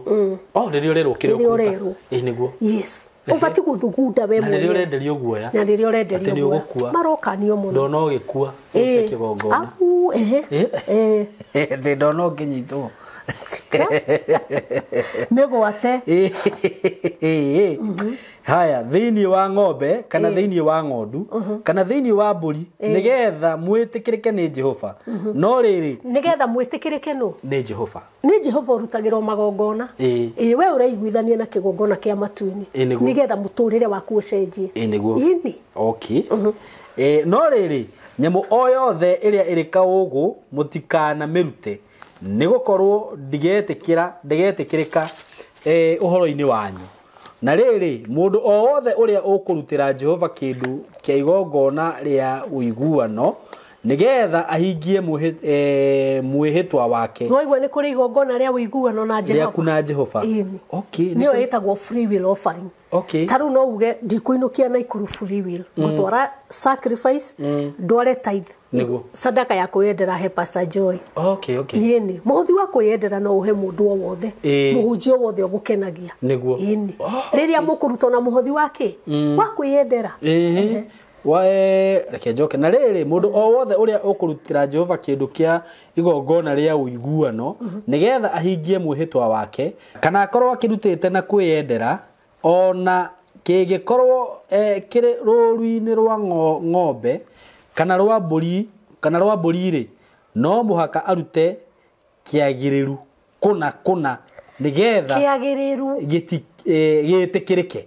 Oh, rĩrĩa ũrerwo kĩrĩa ũkũruta. Ĩ nĩguo. Yes. Ũbatiĩ gũthugunda we mwene. Na rĩrĩa ũrenderio guoya. Na rĩrĩa ũrenderio guoya. Marokanio mũno. Ndona ũgĩkua ũrute kĩgongona. Au, ehe. Ndĩ ndona ũkĩnyitwo. Mĩgwate. Haya, thĩinĩ wa ng'ombe kana thĩinĩ wa ng'ondu kana thĩinĩ wa mbũri nĩgetha mwĩtĩkĩrĩke nĩ Jehova. No rĩrĩ, nĩgetha mwĩtĩkĩrĩke nũ? Nĩ Jehova. Nĩ Jehova ũrutagĩrwo magongona. Ĩ we ũraiguithania na kĩgongona kĩa matu-inĩ nĩgetha mũtũrĩre waku ũcenjie. Ĩ nĩguo. Ĩni. Okay. No rĩrĩ, nyamũ o yothe ĩrĩa ĩrĩ kaũgũ mũtikanamĩrute, nĩgũkorwo ndigetĩkĩrĩka ũhoro-inĩ wanyu. Na rĩrĩ, mũndũ o wothe ũrĩa ũkũrutĩra Jehova kĩndũ kĩa igongona rĩa ũiguano nĩgetha ahingie mwĩhĩtwa wake. Waigua nĩ kũrĩ igongona rĩa ũiguano na Jehova. Rĩaku na Jehova. Okay. Nĩyo ĩtagwo free will offering. Okay. Ta rĩu no uge ndikũinũkia Naikuru free will. Ngũtwara sacrifice, ndware tithe. Nĩguo. Sadaka ya kwĩyendera he Pastor Joy. Okay, okay. Ĩni, mũhothi wa kwĩyendera no ũhe mũndũ o wothe. Mũhunjia o wothe ũgũkenagia. Nĩguo. Ĩni. Rĩrĩa mũkũrutwo na mũhothi wa kĩ? Wa kwĩyendera. Reke njoke. Na rĩrĩ, mũndũ o wothe ũrĩa ũkũrutĩra Jehova kĩndũ kĩa igongona rĩa ũiguano nĩgetha ahingie mwĩhĩtwa wake kana akorwo akĩrutĩte na kwĩyendera, ona kĩngĩkorwo kĩrĩ rũũru-inĩ rwa ng'ombe kana rwa mbũri kana rwa mbũri-rĩ, no mũhaka arute kĩagĩrĩru kũna kũna nĩgetha kĩagĩrĩru gĩtĩkĩrĩke.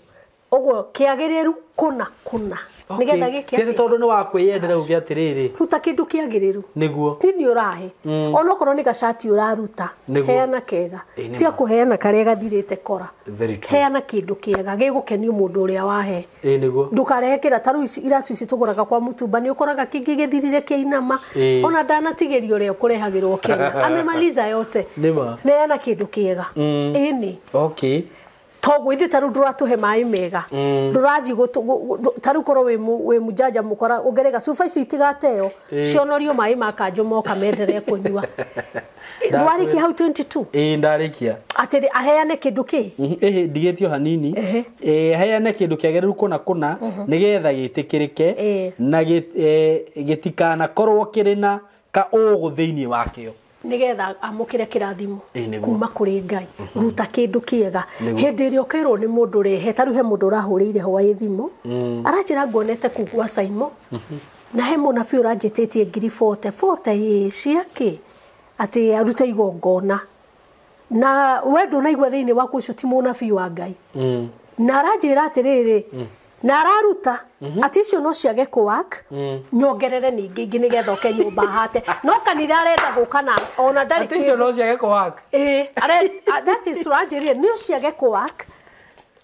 Ũguo kĩagĩrĩru kũna kũna nĩgetha gĩke atĩ tondũ nĩ wa kwĩyendera uge atĩrĩrĩ, ruta kĩndũ kĩagĩrĩru. Nĩguo. Ti nĩ ũrahe. Ona okorwo nĩ gacati ũraruta, heana kega. Tia kũheana karĩa gathirĩte kora. Heana kĩndũ kĩega gĩgũkenio mũndũ ũrĩa wahe. Nĩguo. Ndũkarehe kĩra ta rĩu iratũ ici tũgũraga kwa mũtumba, nĩ ũkoraga kĩngĩ gĩthirire kĩainama. Ona ndanatigĩrio ũrĩa ũkũrehagĩrwo Kenya. Amemaliza yote. Nĩma. Neana kĩndũ kĩega. Ĩni. Okay. Toguo ithuĩ ta rĩu ndũratũhe maĩ mega, ndũrathiĩ ta rĩu korwo wĩ mũjanja mũkora ũngerega cuba ici itigateo, cionorio maĩ ma kanjũ moka menderee kũnyua. Ndwarĩkia hau 22? Ĩĩ ndarĩkia. Atĩrĩ, aheane kĩndũ kĩ? Ĩhĩ, ndigĩtio hanini. Aheane kĩndũ kĩagĩrĩru kũna kũna nĩgetha gĩtĩkĩrĩke na gĩtikanakorwo kĩrĩ na kaũgũ thĩinĩ wakĩo. Nĩgetha amũkĩre kĩrathimo kuma kũrĩ Ngai. Ruta kĩndũ kĩega. Hĩndĩ ĩrĩa ũkerwo nĩ mũndũ rehe, ta rĩu he mũndũ ũrahũrĩire hwaĩ thimũ, aranjĩra nguonete kũu gwa Saimo, na he mũnabii ũranjĩtĩtie ngiri 40 40 ciakĩ atĩ arute igongona. Na we ndũnaigua thĩinĩ waku ũcio ti mũnabii wa Ngai. Na aranjĩra atĩrĩrĩ, na araruta atĩ icio no ciage kũwak, nyongerere ningĩ ingĩ nĩgetha oke nyũmba hate. No kanitha arenda gũka na ona ndarĩ Atĩ icio no ciage kũwak. Ĩĩ, that is ũranjĩrire no ciage kũwak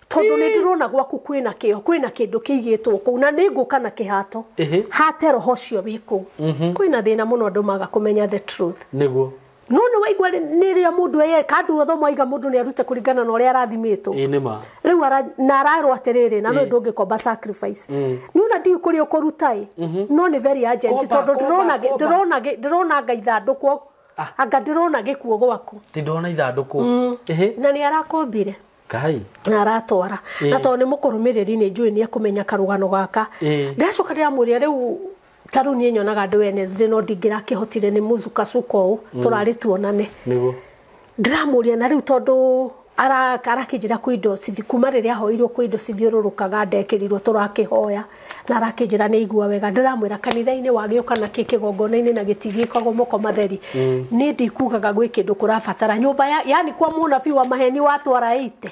tondũ nĩ ndĩrona gwaku kwĩna kĩo, kwĩna kĩndũ kĩigĩtwo kũu na nĩ ngũka na kĩhato. Hate roho ũcio wĩ kũu. Kwĩna thĩna mũno andũ maga kũmenya the truth. Nĩguo. No nĩ waigua nĩ rĩrĩa mũndũ eyeka andũ othe moiga mũndũ nĩ arute kũringana na ũrĩa arathimĩtwo. Ĩĩ nĩ ma. Rĩu na ararwo atĩrĩrĩ, na no ndũngĩkomba sacrifice. Nĩ ona ndiũĩ kũrĩa ũkũruta ĩ, no nĩ very urgent tondũ ndĩrona anga ithandũkũ, anga ndĩrona gĩkuo gwaku. Ti ndona ithandũkũ. Na nĩ arakombire. Ngai. Na aratwara. Na tondũ nĩ mũkũrũmĩrĩri nĩ njũĩ nĩ ekũmenya karũgano gaka. Ndacoka ndĩramũria rĩu ta rĩu niĩ nyonaga andũ Wednesday no ndingĩrakĩhotire nĩ mũcukacuka ũũ tũrarĩ tuonane. Nĩguo. Ndĩramũria na rĩu tondũ arakĩnjĩra kwĩ indo kuma rĩrĩa ahoirwo kwĩ indo cithiũrũrũkaga ndekĩrirwo tũrakĩhoya na arakĩnjĩra nĩ aigua wega. Ndĩramwĩra kanitha-inĩ wagĩũka na kĩ kĩgongona-inĩ na gĩtigĩkagwo moko matheri. Niĩ ndikugaga gwĩ kĩndũ kũrabatara nyũmba yani kwa mũnabii wa maheni watwara 80.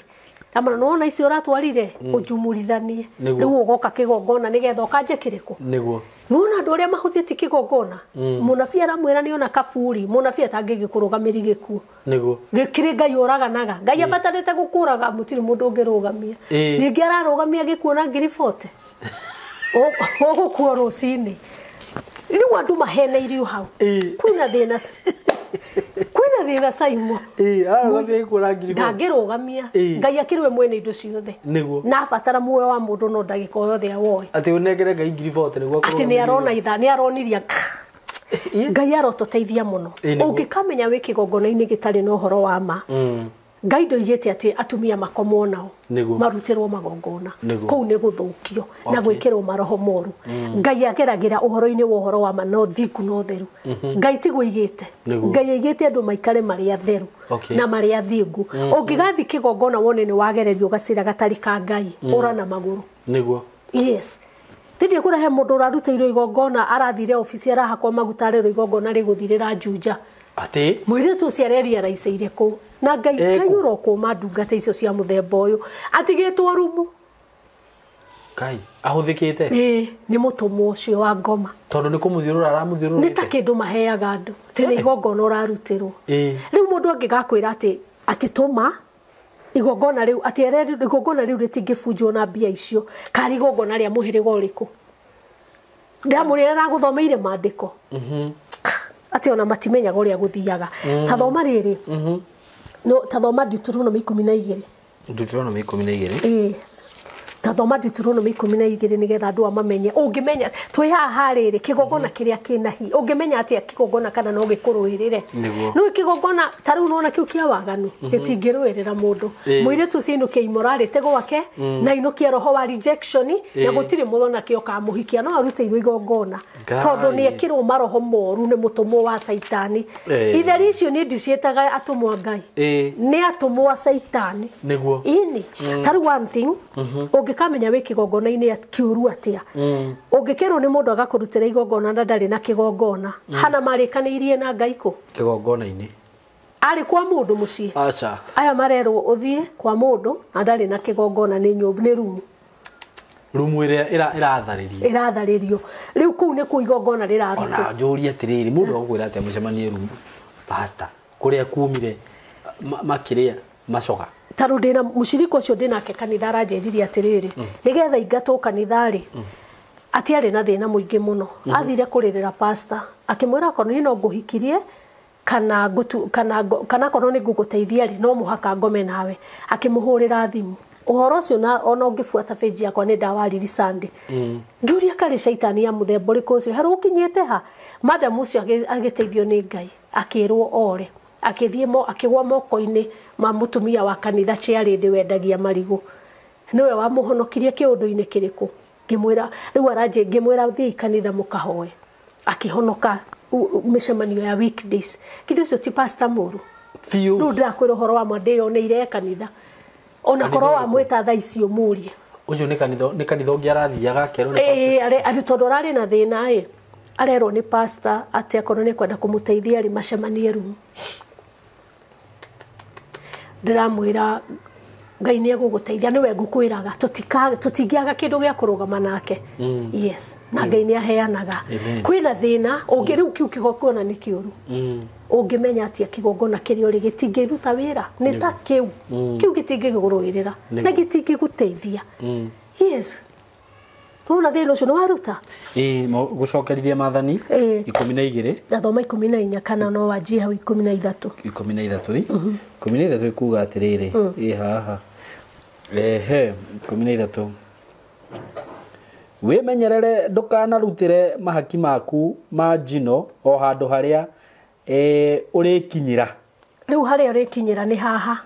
Amara nona icio ũratwarire ũnjumurithanie. Rĩu ũgoka kĩgongona nĩgetha ũkanje kĩrĩkũ? Nĩguo. Nona andũ arĩa mahũthĩtie kĩgongona, mũnabii aramwĩra nĩ ona kaburi, mũnabii atangĩgĩkũrũgamĩri gĩkuũ. Nĩguo. Gĩkĩrĩ Ngai ũraganaga. Ngai abatarĩte gũkũraga mũtirĩ mũndũ ũngĩrũgamia. Ningĩ ararũgamia gĩkuũ na ngiri 40. Ũgũkua rũcinĩ. Rĩu andũ maheneirio hau. Kwĩna thĩna. Kwĩna Kwĩna thĩna Simon. Ĩĩ, ararũgamia gĩkuũ na ngiri 40. Ndangĩrũgamia. Ĩĩ. Ngai akĩrĩ we mwene indo ciothe. Nĩguo. Na abatara muoyo wa mũndũ no ndagĩka o yothe awoe. Atĩ ũnengere Ngai ngiri 40 nĩguo Atĩ nĩ arona ithaa, nĩ aroniria. Ĩĩ. Ngai arotũteithia mũno. Ĩĩ, nĩguo. Ũngĩkamenya wĩ kĩgongona-inĩ gĩtarĩ na ũhoro wa ma. Ngai ndoigĩte atĩ atumia makomwo nao. Nĩguo. Marutĩrwo magongona. Nĩguo. Kũu nĩ gũthũkio na Okay. gwĩkĩrwo maroho moru. Ngai ageragĩra ũhoro-inĩ wa ũhoro wa ma na ũthingu na ũtheru. Ngai tiguo aigĩte. Nĩguo. Ngai aigĩte andũ maikare marĩ atheru Okay. na marĩ athingu. Ũngĩgathiĩ kĩgongona wone nĩ wagererio gacĩra gatarĩ ka Ngai, ũra na magũrũ. Nĩguo. Yes. Ndithie kũrehe mũndũ ũrarutĩirwo igongona arathire obici arahakwo maguta arerwo igongona rĩgũthirĩra Juja. Atĩ Mũirĩtu ũcio areria kũu na Ngai Ĩkũ. Ngai ũrokũma ndungata icio cia mũthemba ũyũ atigĩtwo rumu. Ngai ahũthĩkĩte. Ĩĩ, nĩ mũtũmwo ũcio wa ngoma. Tondũ nĩ kũmũthiũrũra aramũthiũrũrĩte. Nĩ ta kĩndũ maheaga andũ atĩ nĩ igongona ũrarutĩrwo. Ĩĩ. Rĩu mũndũ angĩgakwĩra atĩ atĩ tũma igongona rĩu atĩ igongona rĩu rĩtingĩbunjwo na mbia icio karĩ igongona rĩa mũhĩrĩga ũrĩkũ. Ndĩramũrĩra aragũthomeire maandĩko. Atĩ ona matimenyaga ũrĩa gũthiaga. Ta thoma rĩrĩ. No ta thoma Deuteronomy 12. Deuteronomy 12. Ĩĩ. Ta thoma Deuteronomy 12 nĩgetha andũ mamenye. Ũngĩmenya twĩ haha rĩrĩ kĩgongona kĩrĩa kĩna hinya. Ũngĩmenya atĩa kĩgongona kana no gĩkũrũĩrĩre. Nĩguo. No kĩgongona ta rĩu nĩwona kĩu kĩa waganu gĩtingĩrũĩrĩra mũndũ. Mũirĩtu ũcio ainũkia imorality gwake na ainũkia roho wa rejection na gũtirĩ mũthonake ũkamũhikia no arutĩirwo igongona. Tondũ nĩ ekĩrwo maroho moru nĩ mũtũmwo wa Caitani. Itheri icio niĩ ndiciĩtaga atũmwo a Ngai. Nĩ atũmwo a Caitani. Nĩguo. Ini. Ta rĩu one thing ũngĩkamenya wĩ kĩgongona-inĩ kĩũru atĩa. Ũngĩkerwo nĩ mũndũ agakũrutĩra igongona na ndarĩ na kĩgongona. Hana marĩkanĩirie na Ngai kũ? Kĩgongona-inĩ. Arĩ kwa mũndũ mũciĩ. Aca. Aya marerwo ũthiĩ kwa mũndũ na ndarĩ na kĩgongona nĩ nyũmba nĩ rumu. Rumu ĩrĩa ĩratharĩrio. Ĩratharĩrio. Rĩu kũu nĩkuo igongona rĩrarutwo. Ona njũrie atĩrĩrĩ mũndũ agũkwĩra atĩa mũcemanie rumu pastor kũrĩa kumire makĩrĩa macoga. Ta rĩu ndĩna mũcirika ũcio ndĩnake kanitha aranjĩririe atĩrĩrĩ nĩgetha ingatwo kanitha rĩ atiarĩ na thĩna mũingĩ mũno. Athire kũrĩrĩra pastor akĩmwĩra akorwo niĩ no ngũhikirie kana kana akorwo nĩ ngũgũteithia rĩ no mũhaka ngome nawe. Akĩmũhũrĩra thimũ. Ũhoro ũcio na ona ũngĩbuata page yakwa nĩ ndawariri Sunday. Ngĩũria karĩ caitani ya mũthemba ũrĩkũ ũcio harĩ ũkinyĩte ha. Madam ũcio agĩteithio nĩ Ngai akĩrwo ore. Akĩthiĩ akĩgwa moko-inĩ ma mũtumia wa kanitha chairlady wendagia marigũ. Nĩwe wamũhonokirie kĩũndũ-inĩ kĩrĩkũ. Ngĩmwĩra rĩu aranjĩ ngĩmwĩra thiĩ kanitha mũkahoe. Akĩhonoka mĩcemanio ya weekdays. Githĩ ũcio ti pastor mũru. Biũ. Rĩu ndĩrakwĩra ũhoro wa ma ndĩyoneire kanitha. Ona korwo wamwĩta thaa icio mũrie. Ũcio nĩ kanitha nĩ kanitha ũngĩ arathiaga akerwo nĩ pastor. Ĩĩ, arĩ tondũ ararĩ na thĩna ĩ. Arerwo nĩ pastor atĩ akorwo nĩ kwenda kũmũteithia rĩ macemanie rumu. Ndĩramwĩra Ngai nĩ egũgũteithia nĩwe ngũkwĩraga tũtingĩaga kĩndũ gĩa kũrũgama nake. Yes, na Ngai nĩ aheanaga. Kwĩna thĩna ũngĩ rĩu kĩu kĩgongona nĩ kĩũru. Ũngĩmenya atĩa kĩgongona kĩrĩa ũrĩ gĩtingĩruta wĩra nĩ ta kĩu. Kĩu gĩtingĩgũrũĩrĩra na gĩtingĩgũteithia. Yes. Nĩwona thĩna ũcio nĩ waruta? Ĩĩ, gũcokerithia maathani 12. Ndathoma 14 kana no wanjie hau 13. 13. 13 ikuga atĩrĩrĩ, ĩ haha. Ehe, 13. Wĩmenyerere ndũkanarutĩre mahaki maku ma njino o handũ harĩa ũrĩkinyĩra. Rĩu harĩa ũrĩkinyĩra nĩ haha.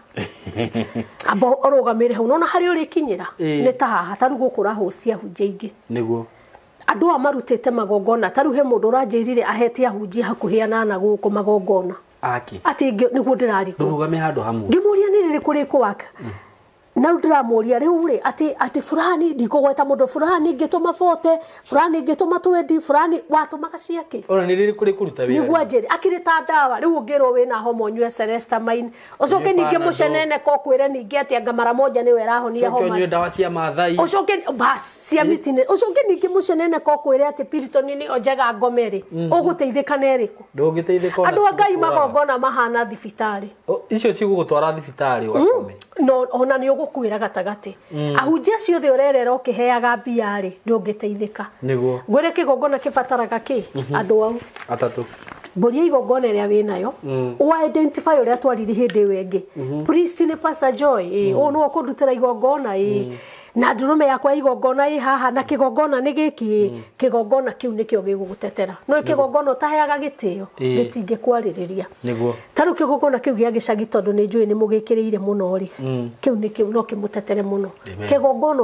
Amba ũrũgamĩre hau nona harĩa ũrĩkinyĩra nĩ ta haha ta rĩu gũkũ ũrahũcia ahunjia aingĩ. Nĩguo. Andũ aya marutĩte magongona ta rĩu he mũndũ ũranjĩrire ahete ahunjia hakuhĩ anana gũkũ magongona. Aki. Atĩ nĩguo ndĩrarigwo. Ndũrũgame handũ hamwe. Ngĩmũria nĩ rĩrĩkũ rĩkũwaka. Na rĩu ndĩramũria rĩu rĩ atĩ atĩ fulani ndikũgweta mũndũ fulani ngĩtũma 40 fulani ngĩtũma 20 fulani watũmaga ciake. Ona nĩ rĩrĩkũ rĩkũruta wĩra. Nĩguo anjĩre akĩrĩ ta ndawa rĩu ũngĩrwo wĩna homa ũnyue Celestamine ũcoke ningĩ mũcenene ko kwĩre ningĩ atĩ anga mara moja nĩwe ĩrahonia homa. Ũcoke ũnyue ndawa cia Maathai. Ũcoke bas cia mĩtine ũcoke ningĩ mũcenene ko kwĩre atĩ Piriton nĩyo njega ngome rĩ ũgũteithĩka na ĩrĩkũ. Ndũngĩteithĩka ona. Andũ a Ngai magongona mahana thibitarĩ. Icio cigũgũtwara thibitarĩ ũgakome. No ona nĩ ũgũkuĩra gatagatĩ. Ahunjia acio othe ũrerera ũkĩheaga mbia rĩ ndũngĩteithĩka. Nĩguo. Ngwĩre kĩgongona kĩbataraga kĩ? Andũ au atatũ. Mbũri ya igongona ĩrĩa wĩnayo ũ identify ũrĩa twariri hĩndĩ ĩyo ĩngĩ. Priest nĩ Pastor Joy, ũũ nĩwe ũkũndutĩra igongona, na ndũrũme yakwa ya igongona ĩ haha, na kĩgongona nĩ gĩkĩ, kĩgongona kĩu nĩkĩo gĩgũgũtetera. No kĩgongona ũtaheaga gĩtĩo gĩtingĩkwarĩrĩria. Nĩguo. Ta rĩu kĩgongona kĩu gĩa gĩcagi tondũ nĩ njũĩ nĩ mũgĩkĩrĩire mũno rĩ, kĩu nĩkĩo no kĩmũtetere mũno. Kĩgongona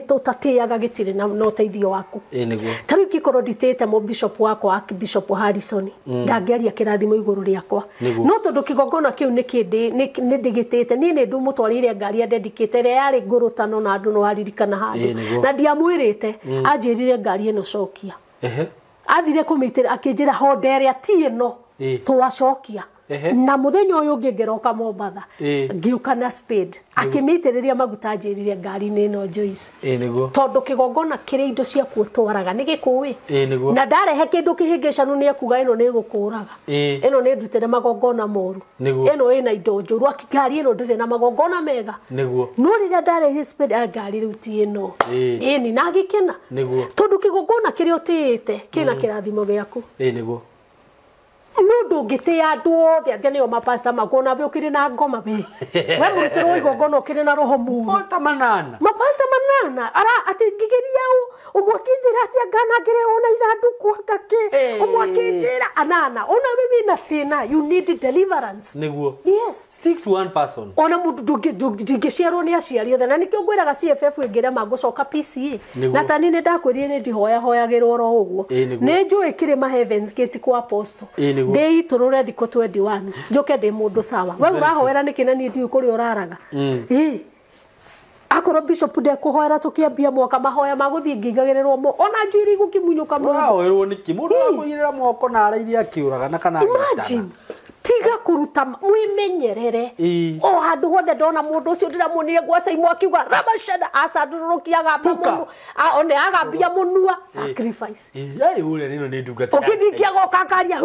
ũtatĩaga gĩtirĩ na ũteithio waku. Nĩguo. Ta rĩu ingĩkorwo nditĩte mũ bishop wakwa Bishop Harrison, ndangĩaria kĩrathimo igũrũ rĩakwa. No tondũ kĩgongona kĩu nĩ ndĩgĩtĩte, niĩ nĩ ndĩmũtwarĩire ngari ya dedicate ĩrĩa yarĩ ngũrũtano na andũ no aririkana handũ. Na ndiamwĩrĩte, anjĩrire ngari ĩno cokia. Athire kũmĩitĩra akĩnjĩra honda ĩrĩa ti ĩno twacokia. Na mũthenya ũyũ ũngĩ ngĩroka Mombatha, ngĩũka na spade, akĩmĩitĩrĩria maguta anjĩrire ngari-inĩ ĩno Joyce. Nĩguo. Tondũ kĩgongona kĩrĩa indo ciaku ũtwaraga nĩ gĩkũĩ. Nĩguo. Na ndarehe kĩndũ kĩhĩngĩcanu nĩ ekuga ĩno nĩ ĩgũkũraga. Ĩno nĩ ndutĩre magongona moru. Ĩno ĩna indo njũru, ngari ĩno ndĩrĩ na magongona mega. Nĩguo. No rĩrĩa ndarehe spade, ngari rĩu ti ĩno. Ĩni na agĩkena. Nĩguo. Tondũ kĩgongona kĩrĩa ũtĩĩte kĩna kĩrathimo gĩaku. Nĩguo. No ndũngĩtĩa andũ othe atĩ nĩo mapasta makuo nawe ũkĩrĩ na ngoma we. We mũrutĩrwo igongona ũkĩrĩ na roho mũũru. Mapasta manana. Mapasta manana. Ara atĩ ngĩgeria ũmwe akĩnjĩra atĩ nganangĩre ona ithandũkũ anga kĩ. Ũmwe akĩnjĩra anana. Ona wewe wĩna thĩna, you need deliverance. Nĩguo. Yes. Stick to one person. Ona mũndũ ndũngĩciarwo nĩ aciari othe, na nĩkĩo ngwĩraga CFF ĩngĩrema ngũcoka PCA. Na tani nĩ ndakwĩrire nĩ ndihoyahoyagĩrwo oro ũguo. Nĩ njũĩ kĩrĩma Heavens Gate kwa apostle. Ndĩitũrũre thikũ 21 njoke ndĩ mũndũ sawa. We ũrahoera nĩkĩ na niĩ ndiũĩ kũrĩa ũraraga. Akorwo bishop ndekũhoera tũkĩambia mwaka mahoya ma gũthiĩ ngĩigagĩrĩrwo mo ona njuĩrĩ igũkĩmunyũka mũndũ. Ũrahoerwo nĩkĩ? Mũndũ arakũigĩrĩra moko na arairie akĩũragana kana Imagine. Tiga kũruta, mwĩmenyerere. O handũ hothe ndona mũndũ ũcio ndĩramuonire gwa Saimo akiuga rabashada acandũrũrũkia agamba mũnu, one agambia mũnua sacrifice. Ũrĩa nĩno nĩ ndungata. Ũkĩndingia goka akaria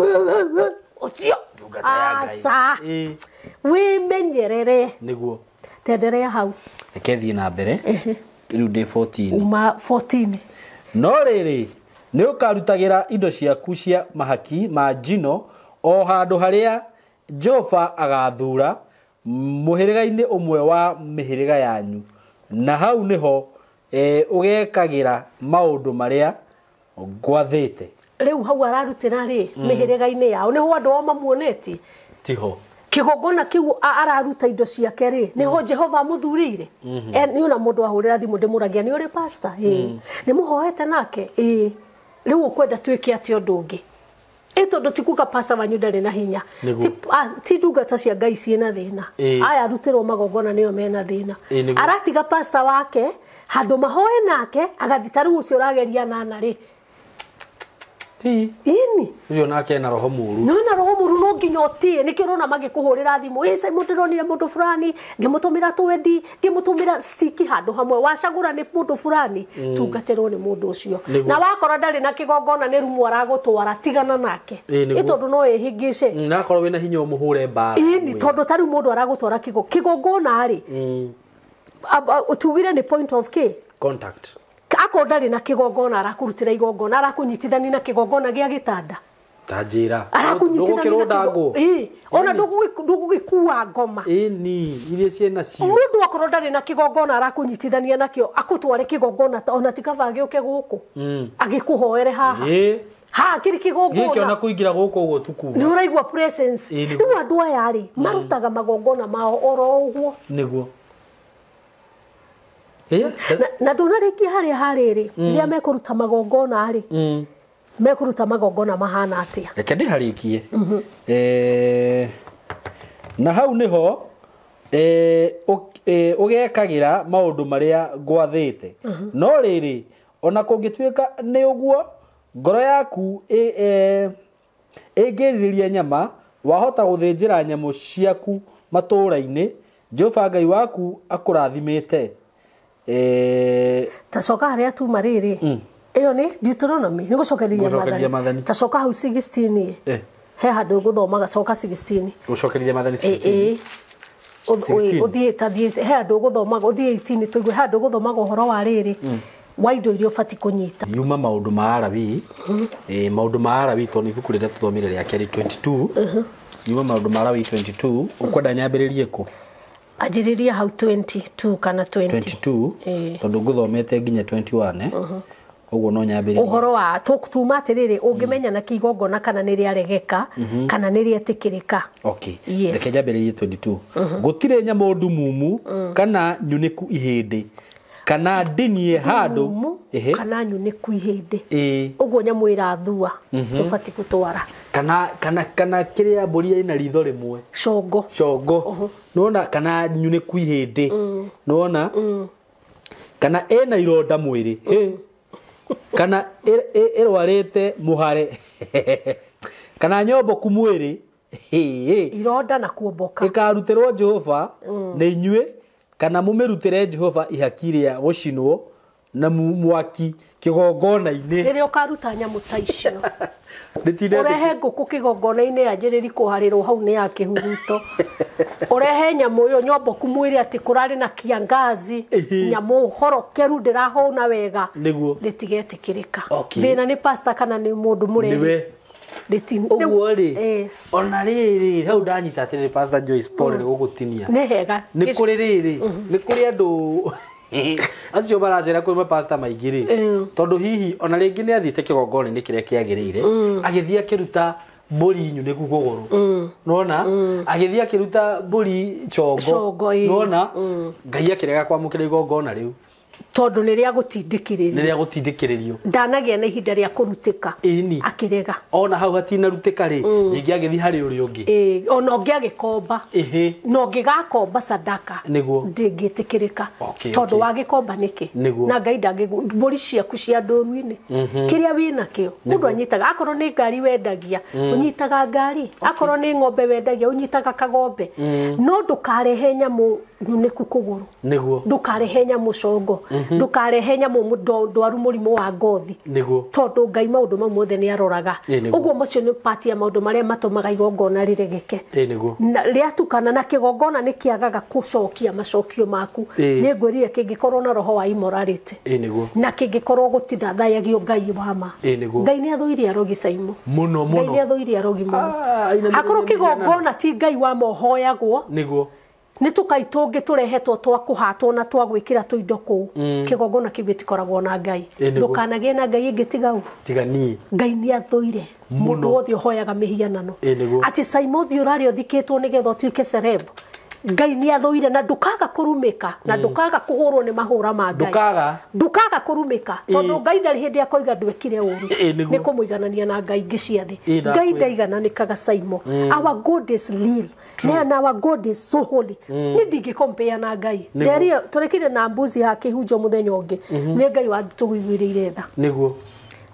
ũcio. Aca. Wĩmenyerere. Nĩguo. Tenderea hau. Reke thiĩ na mbere. Rĩu ndĩ 14. Uma 14. No rĩrĩ, nĩ ũkarutagĩra indo ciaku cia mahaki ma njino o handũ harĩa Jehova agathura mũhĩrĩga-inĩ ũmwe wa mĩhĩrĩga yanyu, na hau nĩho ũgekagĩra maũndũ marĩa ngwathĩte. Rĩu hau ararutĩra rĩ mĩhĩrĩga-inĩ yao nĩho andũ ao mamuonetie. Tiho. Kĩgongona kĩu araruta indo ciake rĩ nĩho Jehova amũthurĩire. Nĩ ona mũndũ ahũrĩra thimũ ndĩmũragia nĩ ũrĩ pastor? Nĩ mũhoete nake? Rĩu ũkwenda twĩke atĩa ũndũ ũngĩ? Tondũ ti kuga pastor wanyu ndarĩ na hinya. Ti ndungata cia Ngai ciĩna thĩna. Aya arutĩrwo magongona nĩo mena thĩna. Aratiga pastor wake handũ mahoe nake agathiĩ ta rĩu ũcio ũrageria nana rĩ. Ini. Ũcio nake ena roho mũũru. No ena roho mũũru no nginya ũtĩe. Nĩkĩo ũrona magĩkũhũrĩra thimũ. Ĩ Simon ndĩronire mũndũ fulani, ngĩmũtũmĩra twendi, ngĩmũtũmĩra stiki handũ hamwe. Wacagũra nĩ mũndũ fulani, tungatĩrwo nĩ mũndũ ũcio. Na wakora ndarĩ na kĩgongona nĩ rumu aragũtwara, tigana nake. Ĩ tondũ no ĩhĩngĩce. Na akorwo wĩna hinya ũmũhũre mbara. Ĩni tondũ ta rĩu mũndũ aragũtwara kĩgongona rĩ. Tugire nĩ point of K. Contact. Akorwo ndarĩ na kĩgongona arakũrutĩra igongona, arakũnyitithania na kĩgongona gĩa gĩtanda. Ta njĩra. Arakũnyitithania na kĩgongona. Ona ndũgũgĩkua ngoma. Ĩni, iria ciĩna cio. Mũndũ akorwo ndarĩ na kĩgongona arakũnyitithania nakĩo, akũtware kĩgongona ona ti kaba agĩũke gũkũ. Agĩkũhoere haha. Haha kĩrĩ kĩgongona. Gĩkĩona kũingĩra gũkũ ũguo tukuga. Nĩ ũraigua presence. Rĩu andũ aya rĩ, marutaga magongona mao oro ũguo. Nĩguo. Na ndũnarĩkia harĩa harĩrĩ rĩrĩa mekũruta magongona rĩ, mekũruta magongona mahana atĩa? Reke ndĩharĩkie. Na hau nĩho ũgekagĩra maũndũ marĩa ngwathĩte. No rĩrĩ, ona kũngĩtuĩka nĩ ũguo, ngoro yaku ĩngĩrirĩria nyama, wahota gũthĩnjĩra nyamũ ciaku matũũra-inĩ Jehova Ngai waku akũrathimĩte. Ta coka harĩa tuma rĩrĩ, ĩyo nĩ Deuteronomy, nĩ gũcokereria maathani. Ta coka hau 16 he handũ ũgũthomaga, coka 16. Gũcokereria maathani 16. Ũthiĩ ta thiĩ he handũ ũgũthomaga, ũthiĩ 18 tũigue he handũ ũgũthomaga ũhoro wa rĩrĩ. Wa indo iria ũbatiĩ kũnyita. Yuma maũndũ ma Alawii, maũndũ ma Alawii tondũ ibuku rĩrĩa tũthomire rĩa kerĩ 22. Yuma maũndũ ma Alawii 22, ũkwenda nyambĩrĩrie kũ? Anjĩrĩria hau 22 kana 20. 22 tondũ ngũthomete nginya 21 ũguo no nyambĩrĩrie. Ũhoro wa tuma atĩrĩrĩ, ũngĩmenya na kĩigongona kana nĩ rĩaregeka kana nĩ rĩetĩkĩrĩka. Okay. Yes. Reke nyambĩrĩrie 22. Gũtirĩ nyamũ ndumumu kana nyunĩku ihĩndĩ kana ndinie handũ kana nyunĩku ihĩndĩ. Ũguo nyamũ ĩrathua ndũbatiĩ gũtwara. Kana kana kana kĩrĩa mbũri ĩna ritho rĩmwe. Congo. Congo. Nĩwona kana nyunĩku ihĩndĩ. Nĩwona? Kana ĩna ironda mwĩrĩ. Kana ĩrwarĩte mũhare. Kana nyomboku mwĩrĩ. Ironda na kuomboka. Ĩkarutĩrwo Jehova nĩ inyuĩ kana mũmĩrutĩre Jehova ihaki rĩa gũcinwo na mwaki kĩgongona-inĩ. Rĩrĩa ũkaruta nyamũ ta icio. Ũrehe ngũkũ kĩgongona-inĩ yanjĩrĩrie kũharĩrwo hau nĩ ya kĩhuruto. Ũrehe nyamũ ĩyo nyomboku mwĩrĩ atĩ kũrarĩ na kiangazi, nyamũ horokeru ndĩrahũna wega. Nĩguo. Rĩtigetĩkĩrĩka. Thĩna nĩ pastor kana nĩ mũndũ mũremi. Nĩwe. Ũguo rĩ, ona rĩrĩ hau ndanyita atĩrĩrĩ Pastor Joyce Paul nĩ gũgũtinia. Nĩ hega. Nĩ kũrĩ rĩrĩ, nĩ kũrĩ andũ acio maracera kwĩ mapasta maingĩ rĩ, tondũ hihi ona rĩngĩ nĩ athiĩte kĩgongona-inĩ kĩrĩa kĩagĩrĩire, agĩthiĩ akĩruta mbũri nyunĩku kũgũrũ. Nĩwona? Agĩthiĩ akĩruta mbũri congo. Nĩwona? Ngai akĩrega kwamũkĩra igongona rĩu. Tondũ nĩ rĩa gũtindĩkĩrĩrio. Nĩ rĩa gũtindĩkĩrĩrio. Ndanagĩa na ihinda rĩa kũrutĩka. Ĩni. Akĩrega. Ona hau hatinarutĩka rĩ, ningĩ agĩthiĩ harĩ ũrĩa ũngĩ. Ona ũngĩ agĩkomba. Na ũngĩgakomba sadaka. Nĩguo. Ndĩngĩtĩkĩrĩka. Tondũ wagĩkomba nĩkĩ? Nĩguo. Na Ngai ndangĩgu mbũri ciaku cia ndũru-inĩ. Kĩrĩa wĩnakĩo, mũndũ anyitaga. Akorwo nĩ ngari wendagia, ũnyitaga ngari. Akorwo nĩ ng'ombe wendagia, ũnyitaga kagombe. No ndũkarehe nyamũ nyunĩku kũgũrũ. Nĩguo. Ndũkarehe nyamũ congo. Ndũkarehe nyamũ ndwaru mũrimũ wa ngothi. Nĩguo. Tondũ Ngai maũndũ mau mothe nĩ aroraga. Ũguo macio nĩ part ya maũndũ marĩa matũmaga igongona rĩregeke. Nĩguo. Na rĩatukana na kĩgongona nĩ kĩagaga gũcokia macokio maku. Nĩ ngwĩrire kĩngĩkorwo na roho wa immorality. Nĩguo. Na kĩngĩkorwo gũtithathayagio Ngai wa ma. Nĩguo. Ngai nĩ athũire arogi Saimo. Mũno mũno. Ngai nĩ athũire arogi mũno. Akorwo kĩgongona ti Ngai wa ma ũhoyagwo. Nĩguo. Nĩ tũkai tũngĩ tũrehetwo twa kũhatwo na twa gwĩkĩra tũindo kũu. Kĩgongona kĩu gĩtikoragwo na Ngai. Ndũkanagĩe na Ngai ĩngĩ tiga u. Tiga niĩ. Ngai nĩ athũire mũndũ wothe ũhoyaga mĩhianano. Atĩ Saimo ũthiĩ ũrarĩa ũthikĩtwo nĩgetha ũtuĩke celeb. Ngai nĩ athũire na ndũkaga kũrumĩka na ndũkaga kũhũrwo nĩ mahũra ma Ngai. Ndũkaga kũrumĩka tondũ Ngai ndarĩ hĩndĩ akoiga ndwekire ũru. Nĩ kũmũiganania na Ngai ingĩ cia thĩ. Ngai ndaigananĩkaga Saimo. Our God is real. And our God is so holy. Nĩ ndingĩkompea na Ngai. Nderie tũrekire na mbuzi ha kĩhunjio mũthenya ũngĩ. Nĩ Ngai watũiguĩrĩire tha. Nĩguo.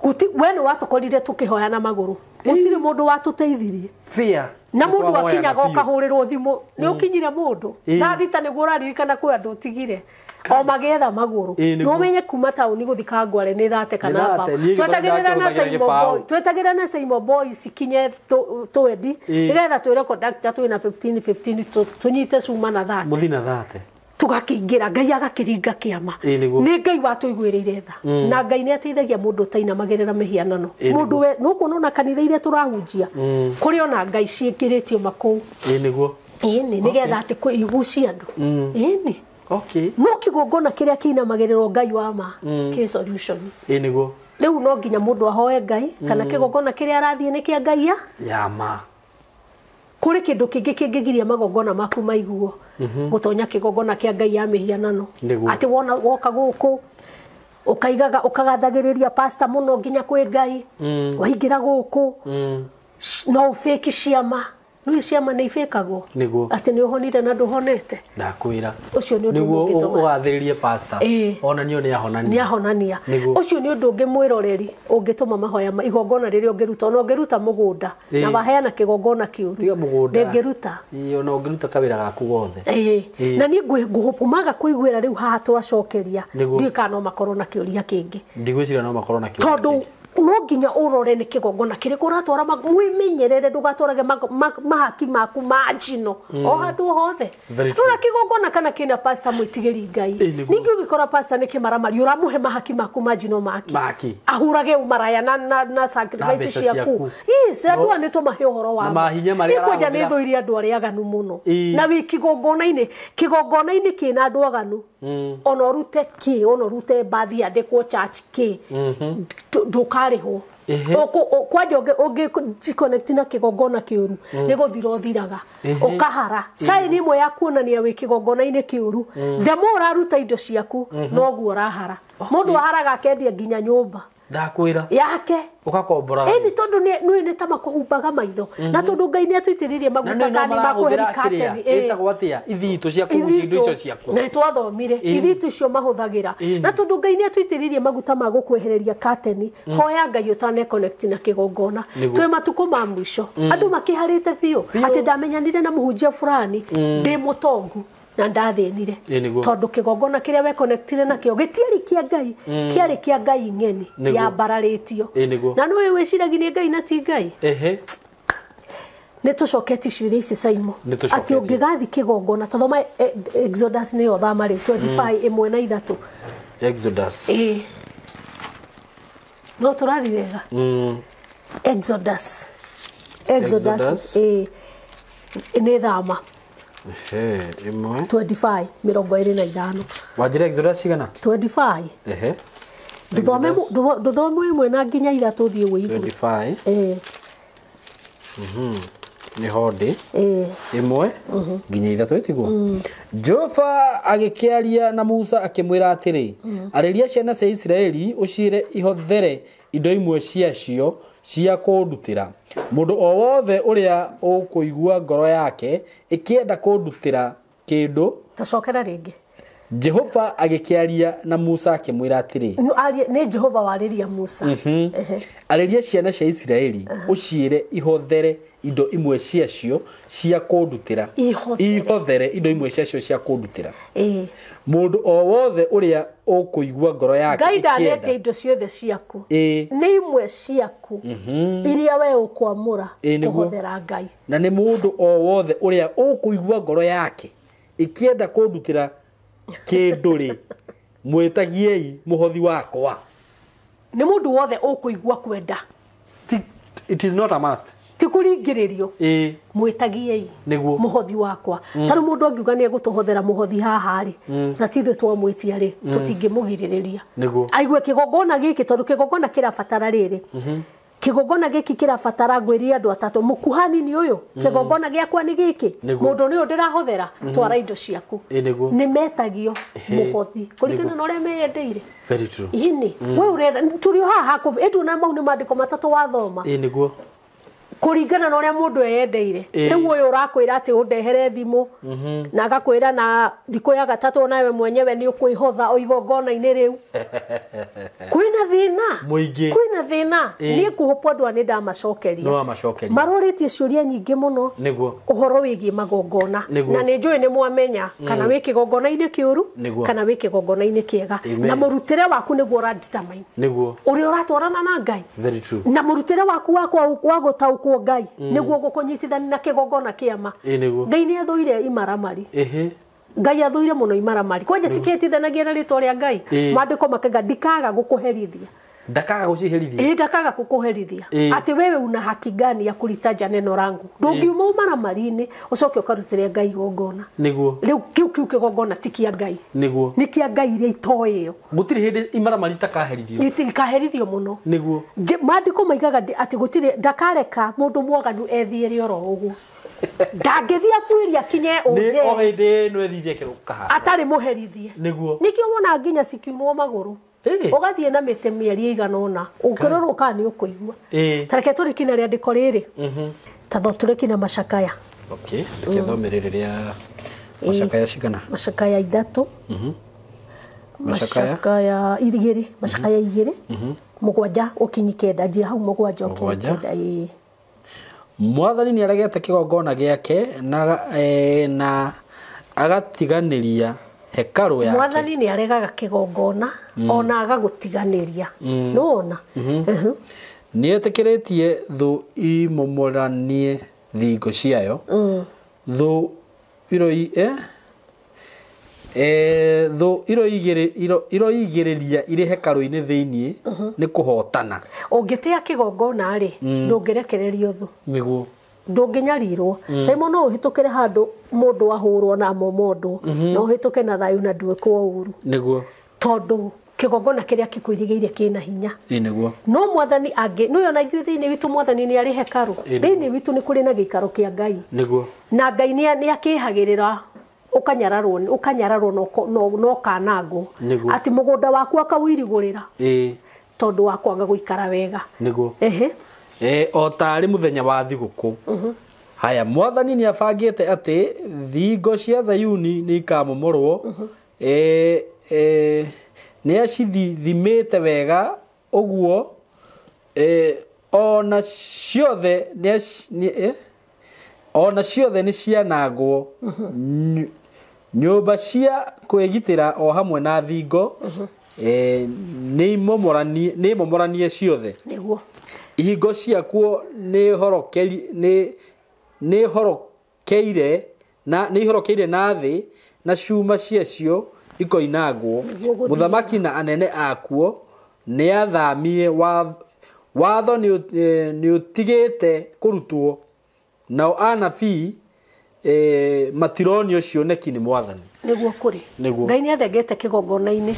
We nĩ watũkorire tũkĩhoya na magũrũ. Gũtirĩ mũndũ watũteithirie. Fear. Na mũndũ akinyaga ũkahũrĩrwo thimũ. Nĩ ũkinyire mũndũ. Thaa thita nĩguo ũraririkana kwĩ andũ ũtigire. O magĩetha magũrũ. No ũmenye kuma taũni gũthiĩ Kangware nĩ thate kana mbaũ. Twetagĩrĩra na Saimo Boys kinye twendi. Nĩgetha twĩre conductor twĩna 15 15 tũnyite cuma na thate. Mũthiĩ na thate. Tũgakĩingĩra Ngai agakĩringa kĩama. Nĩ Ngai watũiguĩrĩire tha. Na Ngai nĩ ateithagia mũndũ ũtainamagĩrĩra mĩhianano. Mũndũ we nũkuona ona kanitha iria tũrahunjia. Kũrĩ ona Ngai ciĩkĩrĩtio makũu. Nĩguo. Ĩni nĩgetha atĩ igucie andũ. Ĩni. Okay. No kĩgongona kĩrĩa kĩinamagĩrĩrwo Ngai wa ma kĩ solution. Nĩguo. Rĩu no nginya mũndũ ahoe Ngai kana kĩgongona kĩrĩa arathiĩ nĩ kĩa Ngai ya ma. Kũrĩ kĩndũ kĩngĩ kĩngĩgiria magongona maku maiguo. Gũtonya kĩgongona kĩa Ngai ya mĩhianano. Atĩ wona woka gũkũ ũkaigaga ũkagathagĩrĩria pastor mũno nginya kwĩ Ngai. Waingĩra gũkũ no ũbĩki ciama. Nĩ ciama nĩ ibĩkagwo. Nĩguo. Atĩ nĩ ũhonire na ndũhonete. Ndakwĩra. Ũcio nĩ ũndũ ũngĩ ũgathĩrĩrie pastor. Onanio nĩ ahonania. Nĩ ahonania. Ũcio nĩ ũndũ ũngĩ mwĩroreri ũngĩtũma mahoya igongona rĩrĩa ũngĩruta ona ũngĩruta mũgũnda na waheana kĩgongona kĩũru. Tiga mũgũnda. Ndĩngĩruta. Ona ũngĩruta kawĩra gaku gothe. Na niĩ ngũmaga kũiguĩra rĩu haha twacokeria. Ndiũĩ kana no makorwo na kĩũria kĩngĩ. Ndigwĩciria no makorwo na kĩũria. Tondũ no nginya ũrore nĩ kĩgongona kĩrĩkũ ũratwara wĩmenyerere ndũgatwarage mahaki maku ma njino o handũ hothe. Rora kĩgongona kana kĩna pastor mwĩtigĩri Ngai. Ningĩ ũngĩkora pastor nĩ kĩmaramari ũramũhe mahaki maku ma njino make ahurage umaraya na sacrifice ciaku. Yes, andũ aya nĩ tũmahe ũhoro wa kwanja nĩ thũire andũ arĩa aganu mũno. Na wĩ kĩgongona-inĩ kĩna andũ aganu ona ũrute kĩ ona ũrute mbathi yandĩkwo church kĩ ndũkarĩhwo. Kwanja ũngĩ na kĩgongona kĩũru nĩ gũthira ũthiraga ũkahara. Sign ĩmwe ya kuonania wĩ kĩgongona-inĩ kĩũru, the more ũraruta indo ciaku noguo ũrahara. Mũndũ aharaga akendia nginya nyũmba ndakwĩra yake ukakombora ĩni tondu nĩ nĩ ta makũhumbaga maitho na tondu Ngai nĩ atuitĩrĩirie maguta kana makũheri kateni ĩtagwo atĩa ithitũ cia kũgucia indo icio ciaku na twathomire ithitũ icio mahũthagĩra na tondu Ngai nĩ atuitĩrĩirie maguta ma gũkwehereria kateni hoya Ngai ũtane connect na kĩgongona twĩ matukũ ma mũico andũ makĩharĩte biũ atĩ ndamenyanire na mũhunjia fulani ndĩ mũtongu na ndathĩnire tondu kĩgongona kĩrĩa we connectire nakĩo gĩtiarĩ kĩa Ngai kĩarĩ kĩa Ngai ng'eni yambararĩtio na nĩwe wĩciragia nĩ Ngai na ti Ngai. Nĩ tũcoketie ciũria ici Saimo atĩ ũngĩgathiĩ kĩgongona tathoma Exodus nĩyo thama rĩu 25 1 na 3 Exodus no tũrathiĩ wega. Exodus nĩ thama 25 25. Wajira Exodus cigana? 25. Nduthome ĩmwe na nginya ithatũ thiĩ wĩigue. 25. Nĩ hondĩ ĩmwe nginya ithatũ ĩtiguo. Jehova agĩkĩaria na Musa akĩmwĩra atĩrĩ, arĩria ciana cia Isiraeli ũciĩre ihothere indo imwe ciacio cia kũndutĩra. Mũndũ o wothe ũrĩa ũkũigua ngoro yake ĩkĩenda kũndutĩra kĩndũ. Tũcokera rĩngĩ. Jehova agĩkĩaria na Musa akĩmwĩra atĩrĩ, nĩ Jehova warĩria Musa. Arĩria ciana cia Isiraeli ũciĩre ihothere indo imwe ciacio cia kũndutĩra. Ihothere indo imwe ciacio cia kũndutĩra. Mũndũ o wothe ũrĩa ũkũigua ngoro yake Ngai ndanete indo ciothe ciaku. Nĩ imwe ciaku iria we ũkwamũra kũhothera Ngai. Na nĩ mũndũ o wothe ũrĩa ũkũigua ngoro yake ĩkĩenda kũndutĩra kĩndũ rĩ, mwĩtagiei mũhothi wakwa. Nĩ mũndũ wothe ũkũigua kwenda. It is not a must. Ti kũringĩrĩrio. Mwĩtagiei mũhothi wakwa. Ta rĩu mũndũ angiuga nĩ egũtũhothera mũhothi haha rĩ, na ti ithuĩ twamwĩtia rĩ, tũtingĩmũgirĩrĩria. Aigue kĩgongona gĩkĩ tondũ kĩgongona kĩrabatara rĩrĩ. Kĩgongona gĩkĩ kĩrabatara ngwĩrie andũ atatũ mũkuhani nĩ ũyũ kĩgongona gĩakwa nĩ gĩkĩ mũndũ nĩ ũyũ ndĩrahothera twara indo ciaku. Nĩ metagio mũhothi kũringana na ũrĩa meyendeire. Very true. Ĩni we ũretha tũrĩ o haha ĩtu na mau nĩ maandĩko matatũ wathoma. Nĩguo kũringana na ũrĩa mũndũ eyendeire. Rĩu ũyũ ũrakwĩra atĩ ũndehere thimũ na agakwĩra na thikũ ya gatatũ nawe mwenyewe nĩ ũkwĩhotha o igongona-inĩ rĩu. Kwĩna thĩna mũingĩ. Kwĩna thĩna. Niĩ kũhũpwo andũ aya nĩ ndamacokeria. Marorĩtie ciũria nyingĩ mũno ũhoro wĩgiĩ magongona na nĩ njũĩ nĩ mwamenya kana wĩ kĩgongona-inĩ kĩũru kana wĩ kĩgongona-inĩ kĩega na mũrutĩre waku nĩguo ũra determine ũrĩa ũratwarana na Ngai. Very true. Na mũrutĩre waku wa gũtaũkwo Ngai nĩguo gũkũnyitithania na kĩgongona kĩama. Ngai nĩ athũire imaramari. Ngai athũire mũno imaramari. Kwanja cikĩtithanagia na rĩtwa rĩa Ngai. Maandĩko makauga ndikaga gũkũherithia. Ndakaga gũciherithia. Ndakaga gũkũherithia. Atĩ wewe una haki gani ya kulitaja neno rangu? Ndũngiuma ũmaramari-inĩ ũcoke ũkarutĩre Ngai igongona. Nĩguo. Rĩu kĩu kĩgongona ti kĩa Ngai. Nĩguo. Nĩ kĩa Ngai iria itoĩyo. Gũtirĩ hĩndĩ imaramari itakaherithio. Itikaherithio mũno. Nĩguo. Maandĩko maigaga atĩ gũtirĩ ndakareka mũndũ mwaganu ethiĩre oro ũguo. Ndangĩthiĩ abuĩrie akinye ũnje. Nĩ o hĩndĩ ĩno ethithie kĩrũkaha. Atarĩ mũherithie. Nĩguo. Nĩkĩo wonaga nginya cikiunwo magũrũ. Ũgathiĩ na mĩtĩ mĩeri ĩigana ũna ũngĩrorwo kana nĩ ũkũigua. Ta reke tũrĩkie na rĩandĩko rĩrĩ. Ta tũrĩkie na macakaya. Okay, reke thome rĩrĩ rĩa macakaya cigana? Macakaya ithatũ. Macakaya igĩrĩ, macakaya igĩrĩ. 7 ũkinyi 9 njia hau 7 ũkinyi 9. Mwathani nĩ aregete kĩgongona gĩake na agatiganĩria hekarũ yake. Mwathani nĩ aregaga kĩgongona ona agagũtiganĩria. Nĩwona? Nĩetĩkĩrĩtie thũ imomoranie thingo ciayo. Thũ iroigĩrĩria irĩ hekarũ-inĩ thĩinĩ nĩ kũhotana. Ũngĩtĩa kĩgongona rĩ, ndũngĩrekererio thũ. Nĩguo. Ndũngĩnyarirwo. Simon no ũhĩtũkĩre handũ mũndũ ahũrwo na momondwo, no ũhĩtũke na thayũ na ndwĩkwo ũru. Nĩguo. Tondũ kĩgongona kĩrĩa kĩkũirigĩire kĩna hinya. Nĩguo. No mwathani angĩ, nĩwe ona ithuĩ thĩinĩ witũ mwathani nĩ arĩ hekarũ. Thĩinĩ witũ nĩ kũrĩ na gĩikaro kĩa Ngai. Nĩguo. Na Ngai nĩ akĩhagĩrĩra ũkanyararwo no kanangwo. Atĩ mũgũnda waku akawĩirigũrĩra. Tondũ wa kwaga gũikara wega. Nĩguo. O tarĩ mũthenya wa thigũkũ. Haya, mwathani nĩ abangĩte atĩ thingo cia Zayuni nĩ ikamomorwo. Nĩ acithimĩte wega ũguo, ona ciothe nĩ cianangwo. Nyũmba cia kwĩgitĩra o hamwe na thingo nĩ imomoranie ciothe. Nĩguo. Ihingo ciakuo nĩ ihorokeire na thĩ, na cuma ciacio ikoinangwo. Mũthamaki na anene akuo nĩ athamie, watho nĩ ũtigĩte kũrutwo, nao anabii matironio cioneki nĩ mwathani. Nĩguo kũrĩ. Ngai nĩ athengete kĩgongona-inĩ.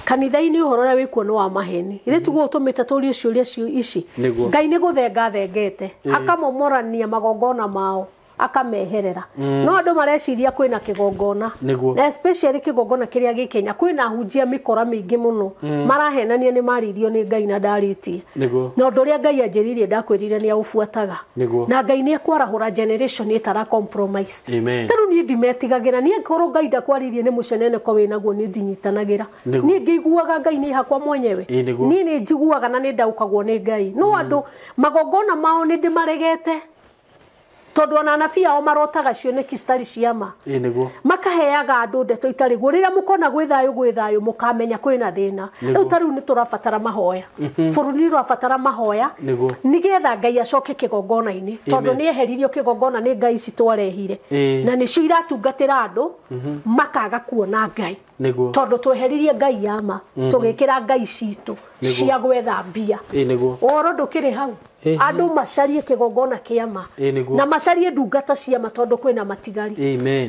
Kanitha-inĩ ũhoro ũrĩa wĩkuo nĩ wa maheni. Ithuĩ tiguo ũtũmĩte tũrie ciũria ici. Ngai nĩ gũthenga athengete, akamomorania magongona mao, akameherera. No andũ mareciria kwĩna kĩgongona. Na especially kĩgongona kĩrĩa gĩ Kenya kwĩna ahunjia mĩkora mĩingĩ mũno. Marahenania nĩ maririo nĩ Ngai na ndarĩtie. Na ũndũ ũrĩa Ngai anjĩrire ndakwĩrire nĩ aũbuataga. Na Ngai nĩ ekwarahũra generation ĩtara compromise. Ta rĩu niĩ ndimetigagĩra, niĩ ngorwo Ngai ndakwaririe nĩ mũceneneko wĩnaguo niĩ ndinyitanagĩra. Niĩ ngĩiguaga Ngai nĩ hakwa mwenyewe. Niĩ nĩ njiguaga na nĩ ndaũkagwo nĩ Ngai. No andũ magongona mao nĩ ndĩmaregete. Tondũ ona anabii ao marotaga cioneki citarĩ cia ma. Makaheaga andũ ndeto itarĩ guo. Rĩrĩa mũkona gwĩ thayũ mũkamenya kwĩna thĩna. Rĩu ta rĩu nĩ tũrabatara mahoya. Bũrũri nĩ ũrabatara mahoya nĩgetha Ngai acoke kĩgongona-inĩ. Tondũ nĩ eheririo kĩgongona nĩ Ngai ici twarehire. Na nĩcio iratungatĩra andũ makaga kuona Ngai. Tondũ tweheririe Ngai ya ma, tũgĩkĩra Ngai citũ cia gwetha mbia. Ũhoro ndũkĩrĩ hau. Andũ macarie kĩgongona kĩa ma na macarie ndungata cia ma tondũ kwĩna matigari.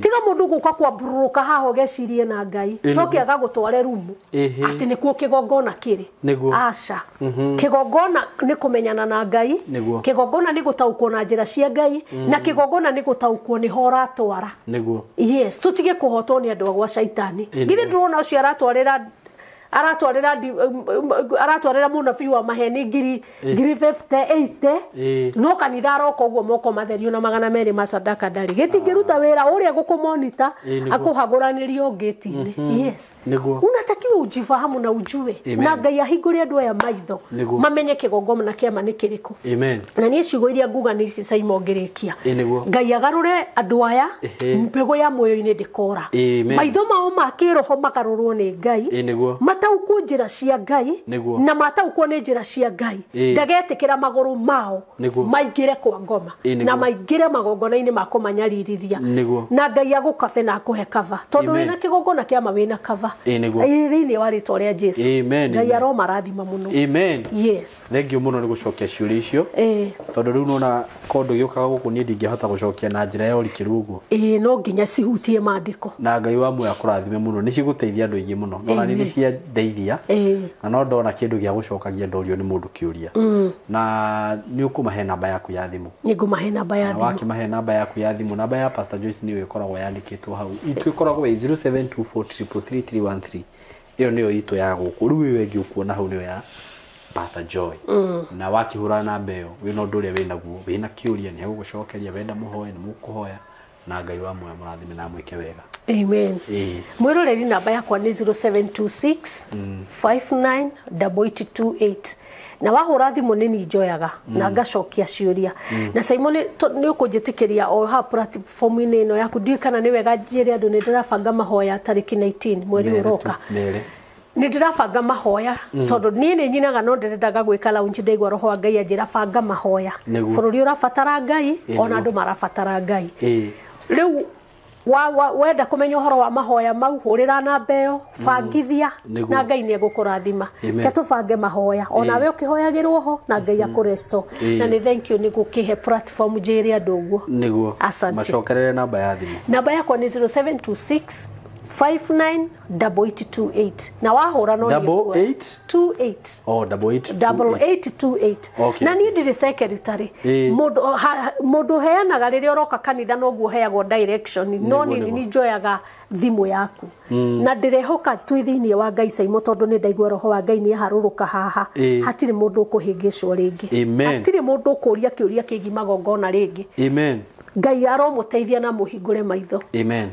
Tiga mũndũ gũka kwamburũrũka haha ũgecirie na Ngai, coke agagũtware rumu atĩ nĩkuo kĩgongona kĩrĩ. Aca. Kĩgongona nĩ kũmenyana na Ngai, kĩgongona nĩ gũtaũkwo na njĩra cia Ngai, na kĩgongona nĩ gũtaũkwo nĩho ũratwara. Yes, tũtige kũhotwo nĩ andũ a gwa caitani. Githĩ ndũrona ũcio aratwarĩra mũnabii wa maheni ngiri 50 80, no kanitha aroka ũguo moko matherio na 200 ma sadaka ndarĩ. Gĩtingĩruta wĩra ũrĩa gũkũmonita akũhagũranĩrio ngĩti-inĩ. Yes. Unatakiwa ujifahamu na ujue. Na Ngai ahingũre andũ aya maitho mamenye kĩgongona kĩa ma nĩ kĩrĩkũ. Na niĩ ciugo iria nguga nĩ ici Simon ngĩrĩkia. Ngai agarũre andũ aya mbegũ ya muoyo-inĩ ndĩkora. Maitho mao ma kĩroho magarũrwo nĩ Ngai, mataũkwo njĩra cia Ngai, na mataũkwo nĩ njĩra cia Ngai ndagetĩkĩra magũrũ mao maingĩre kwa ngoma na maingĩre magongona-inĩ ma kũmanyaririthia. Na Ngai agũkabe na akũhe kava, tondũ wĩna kĩgongona kĩa ma wĩna kava thĩinĩ wa rĩtwa rĩa Jesu. Ngai aromarathima mũno. Yes. Thank you mũno nĩ gũcokia ciũria icio, tondũ rĩu nona kondo gĩũkaga gũkũ niĩ ndingĩhota gũcokia na njĩra ya ũrikĩru ũguo. No nginya cihutie maandĩko. Na Ngai wa muoyo akũrathime mũno, nĩ cigũteithia andũ aingĩ mũno. Ona nĩ ciandeithia, na no ndona kĩndũ gĩa gũcokagia ndorio nĩ mũndũ kĩũria. Na nĩ ũkũmahe namba yaku ya thimũ. Nĩ ngũmahe namba ya thimũ. Wakĩmahe namba yaku ya thimũ, namba ya Pastor Joyce nĩyo ĩkoragwo yandĩkĩtwo hau. Itũ ĩkoragwo ĩ 0724333313. Ĩyo nĩyo itũ ya gũkũ. Rĩu ĩyo ĩngĩ ũkuona hau nĩyo ya Pastor Joy. Na wakĩhũra namba ĩyo wĩna ũndũ ũrĩa wĩnaguo, wĩna kĩũria nĩ egũgũcokeria, wenda mũhoe nĩ mũkũhoya, na Ngai wa muoyo mũrathime na amwĩke wega. Amen. Mwĩroreri namba yakwa nĩ 0726 598828. Na wahũra thimũ nĩ niĩ njoyaga na ngacokia ciũria. Na Simon nĩ ũkũnjĩtĩkĩria o haha platform-inĩ ĩno yaku, ndiũĩ kana nĩ wega njĩre andũ nĩ ndĩrabanga mahoya tarĩki 19 mweri ũroka. Nĩ ndĩrabanga mahoya tondũ niĩ nĩ nyinaga no ndĩrendaga gwĩka launch, ndaigua roho wa Ngai anjĩra banga mahoya. Bũrũri ũrabatara Ngai, ona andũ marabatara Ngai. Rĩu wenda kũmenya ũhoro wa mahoya mau, hũrĩra namba ĩyo, bangithia na Ngai nĩ egũkũrathima. Ke tũbange mahoya onawe ũkĩhoyagĩrwo ho na Ngai akũresto. Na nĩ thank you nĩ gũkĩhe platform njĩre andũ ũguo. Nĩguo macokerere namba ya thimũ. Namba yakwa nĩ 0726 5988 na wahũra no 8828. Oh, 8828. 8828. Na niĩ ndirĩ secretary. Mũndũ heanaga rĩrĩa ũroka kanitha noguo heagwo direction, no niĩ nĩ njoyaga thimũ yaku. Na ndĩrehoka twĩ thĩinĩ wa Ngai Caimo, tondũ nĩ ndaigua roho wa Ngai nĩ aharũrũka haha. Hatirĩ mũndũ ũkũhĩngĩcwo rĩngĩ. Hatirĩ mũndũ ũkũria kĩũria kĩgiĩ magongona rĩngĩ. Amen. Ngai aromũteithia na mũhingũre maitho. Amen.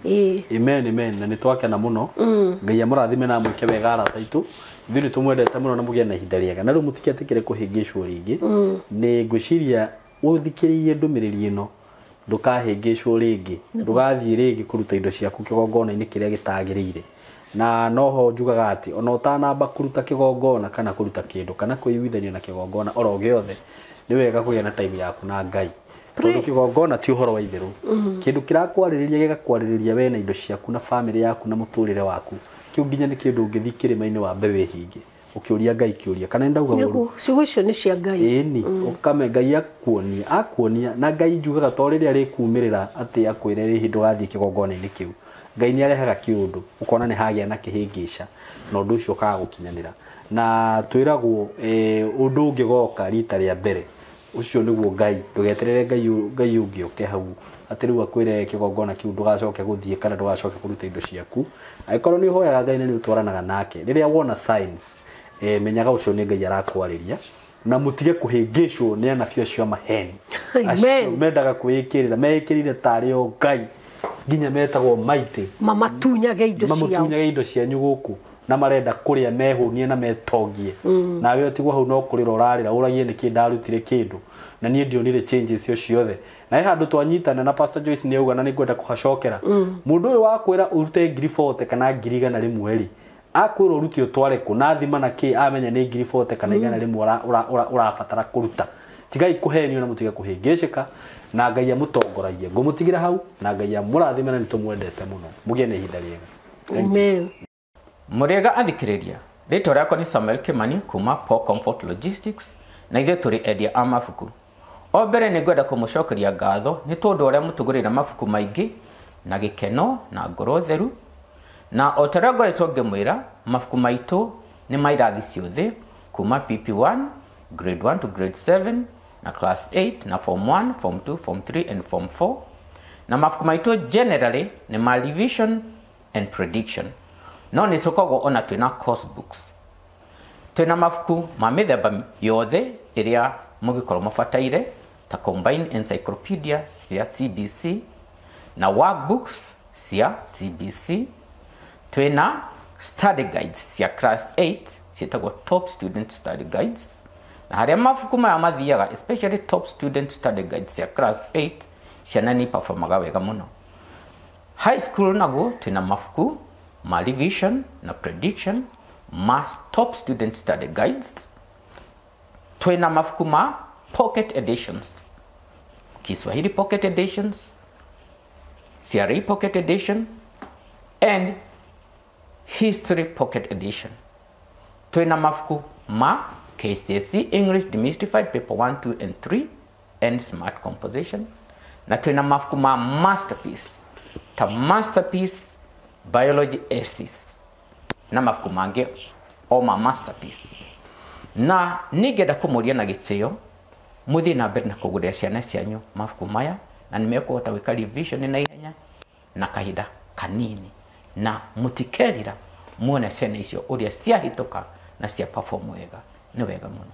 Amen, amen. Na nĩ twakena mũno. Ngai amũrathime na amwĩke wega arata aitũ. Ithuĩ nĩ tũmwendete mũno na mũgĩe na ihinda rĩega. Na rĩu mũtigetĩkĩre kũhĩngĩcwo rĩngĩ. Nĩ ngwĩciria ũthikĩrĩirie ndũmĩrĩri ĩno, ndũkahĩngĩcwo rĩngĩ. Ndũgathiĩ rĩngĩ kũruta indo ciaku kĩgongona-inĩ kĩrĩa gĩtagĩrĩire. Na noho njugaga atĩ ona ũtanamba kũruta kĩgongona kana kũruta kĩndũ kana kwĩiguithania na kĩgongona oro gĩothe, nĩ wega kũgĩa na time yaku na Ngai. Tondũ kĩgongona ti ũhoro wa itherũ. Kĩndũ kĩrakwarĩrĩria gĩgakwarĩrĩria we na indo ciaku na famĩlĩ yaku na mũtũrĩre waku. Kĩu nginya nĩ kĩndũ ũngĩthiĩ kĩrĩma-inĩ wambe wĩhinge ũkĩũria Ngai kĩũria kana ndauga ũru. Ciugo icio nĩ cia Ngai. Ĩni, ũkame Ngai akuonia na Ngai njugaga to rĩrĩa rĩkumĩrĩra atĩ akwĩre rĩhĩ ndũgathiĩ kĩgongona-inĩ kĩu. Ngai nĩ arehaga kĩũndũ ũkona nĩ hagĩa na kĩhĩngĩca na ũndũ ũcio ũkaga gũkinyanĩra. Na twĩragwo ũndũ ũngĩgoka rita rĩa mbere ũcio nĩguo Ngai, ndũgeterere Ngai ũngĩ oke hau atĩ rĩu akwĩre kĩgongona kĩu ndũgacoke gũthiĩ kana ndũgacoke kũruta indo ciaku. Angĩkorwo nĩ ũhoyaga Ngai na nĩ ũtwaranaga nake, rĩrĩa wona signs, menyaga ũcio nĩ Ngai arakwarĩria. Na mũtige kũhĩngĩcwo nĩ anabii acio a maheni. Acio mendaga kwĩĩkĩrĩra, meĩkĩrĩire tarĩ o Ngai nginya metagwo maitĩ. Mamatunyage indo ciao. Mamatunyage indo cianyu gũkũ na marenda kũrĩa mehũnie na metongie. Nawe ũtigwo hau no kũrĩra ũrarĩra ũragie nĩkĩ ndarutire kĩndũ na niĩ ndionire changes icio ciothe. Na he handũ twanyitana na Pastor Joyce nĩ auga na nĩngwenda kũhacokera. Mũndũ ũyũ wakwĩra ũrute 40,000 kana 100,000 rĩ, akwĩra ũrute ũtware kũ na thima na kĩ amenya nĩ 40,000 kana 100,000 ũrabatara kũruta. Tigai kũhenio na mũtige kũhĩngĩcĩka na Ngai amũtongoragie. Ngũmũtigĩra hau na Ngai amũrathime na nĩtũmwendete mũno. Mũgĩe na ihinda rĩega. Amen. Mũrĩega athikĩrĩria, rĩtwa rĩakwa nĩ Samuel Kimani kuma Paul Comfort Logistics na ithuĩ tũrĩ endia a mabuku. O mbere nĩ ngwenda kũmũcokeria ngatho nĩ tondũ ũrĩa mũtũgũrĩra mabuku maingĩ na gĩkeno na ngoro theru. Na o ta ũrĩa ngoretwo ngĩmwĩra, mabuku maitũ nĩ ma irathi ciothe kuma PP1, grade 1 to grade 7 na class 8 na form 1, form 2, form 3 and form 4. Na mabuku maitũ generally nĩ ma revision and prediction. No nĩ tũkoragwo ona twĩna course books. Twĩna mabuku ma mĩthemba yothe ĩrĩa mũngĩkorwo mũbataire ta combined encyclopedia cia CBC na workbooks cia CBC. Twĩna study guides cia class 8 ciĩtagwo top student study guides. Na harĩa mabuku maya mathiaga, especially top student study guides cia class 8, ciana nĩ performaga wega mũno. High school naguo twĩna mabuku ma revision na prediction ma top student study guides. Twĩna mabuku ma pocket editions, Kiswahili pocket editions, CRE pocket edition and history pocket edition. Twĩna mabuku ma KCSE English Demystified Paper 1, 2 and 3 and Smart Composition. Na twĩna mabuku ma masterpiece ta masterpiece biology essays na mabuku mangĩ o ma masterpiece. Na ningĩenda kũmũria na gĩtĩo mũthiĩ na mbere na kũgũrĩra ciana cianyu mabuku maya, na nĩmekũhota gwĩka revision na ihenya na kahinda kanini, na mũtikerira muone ciana icio ũrĩa ciahĩtũka na cia perform wega. Nĩ wega mũno.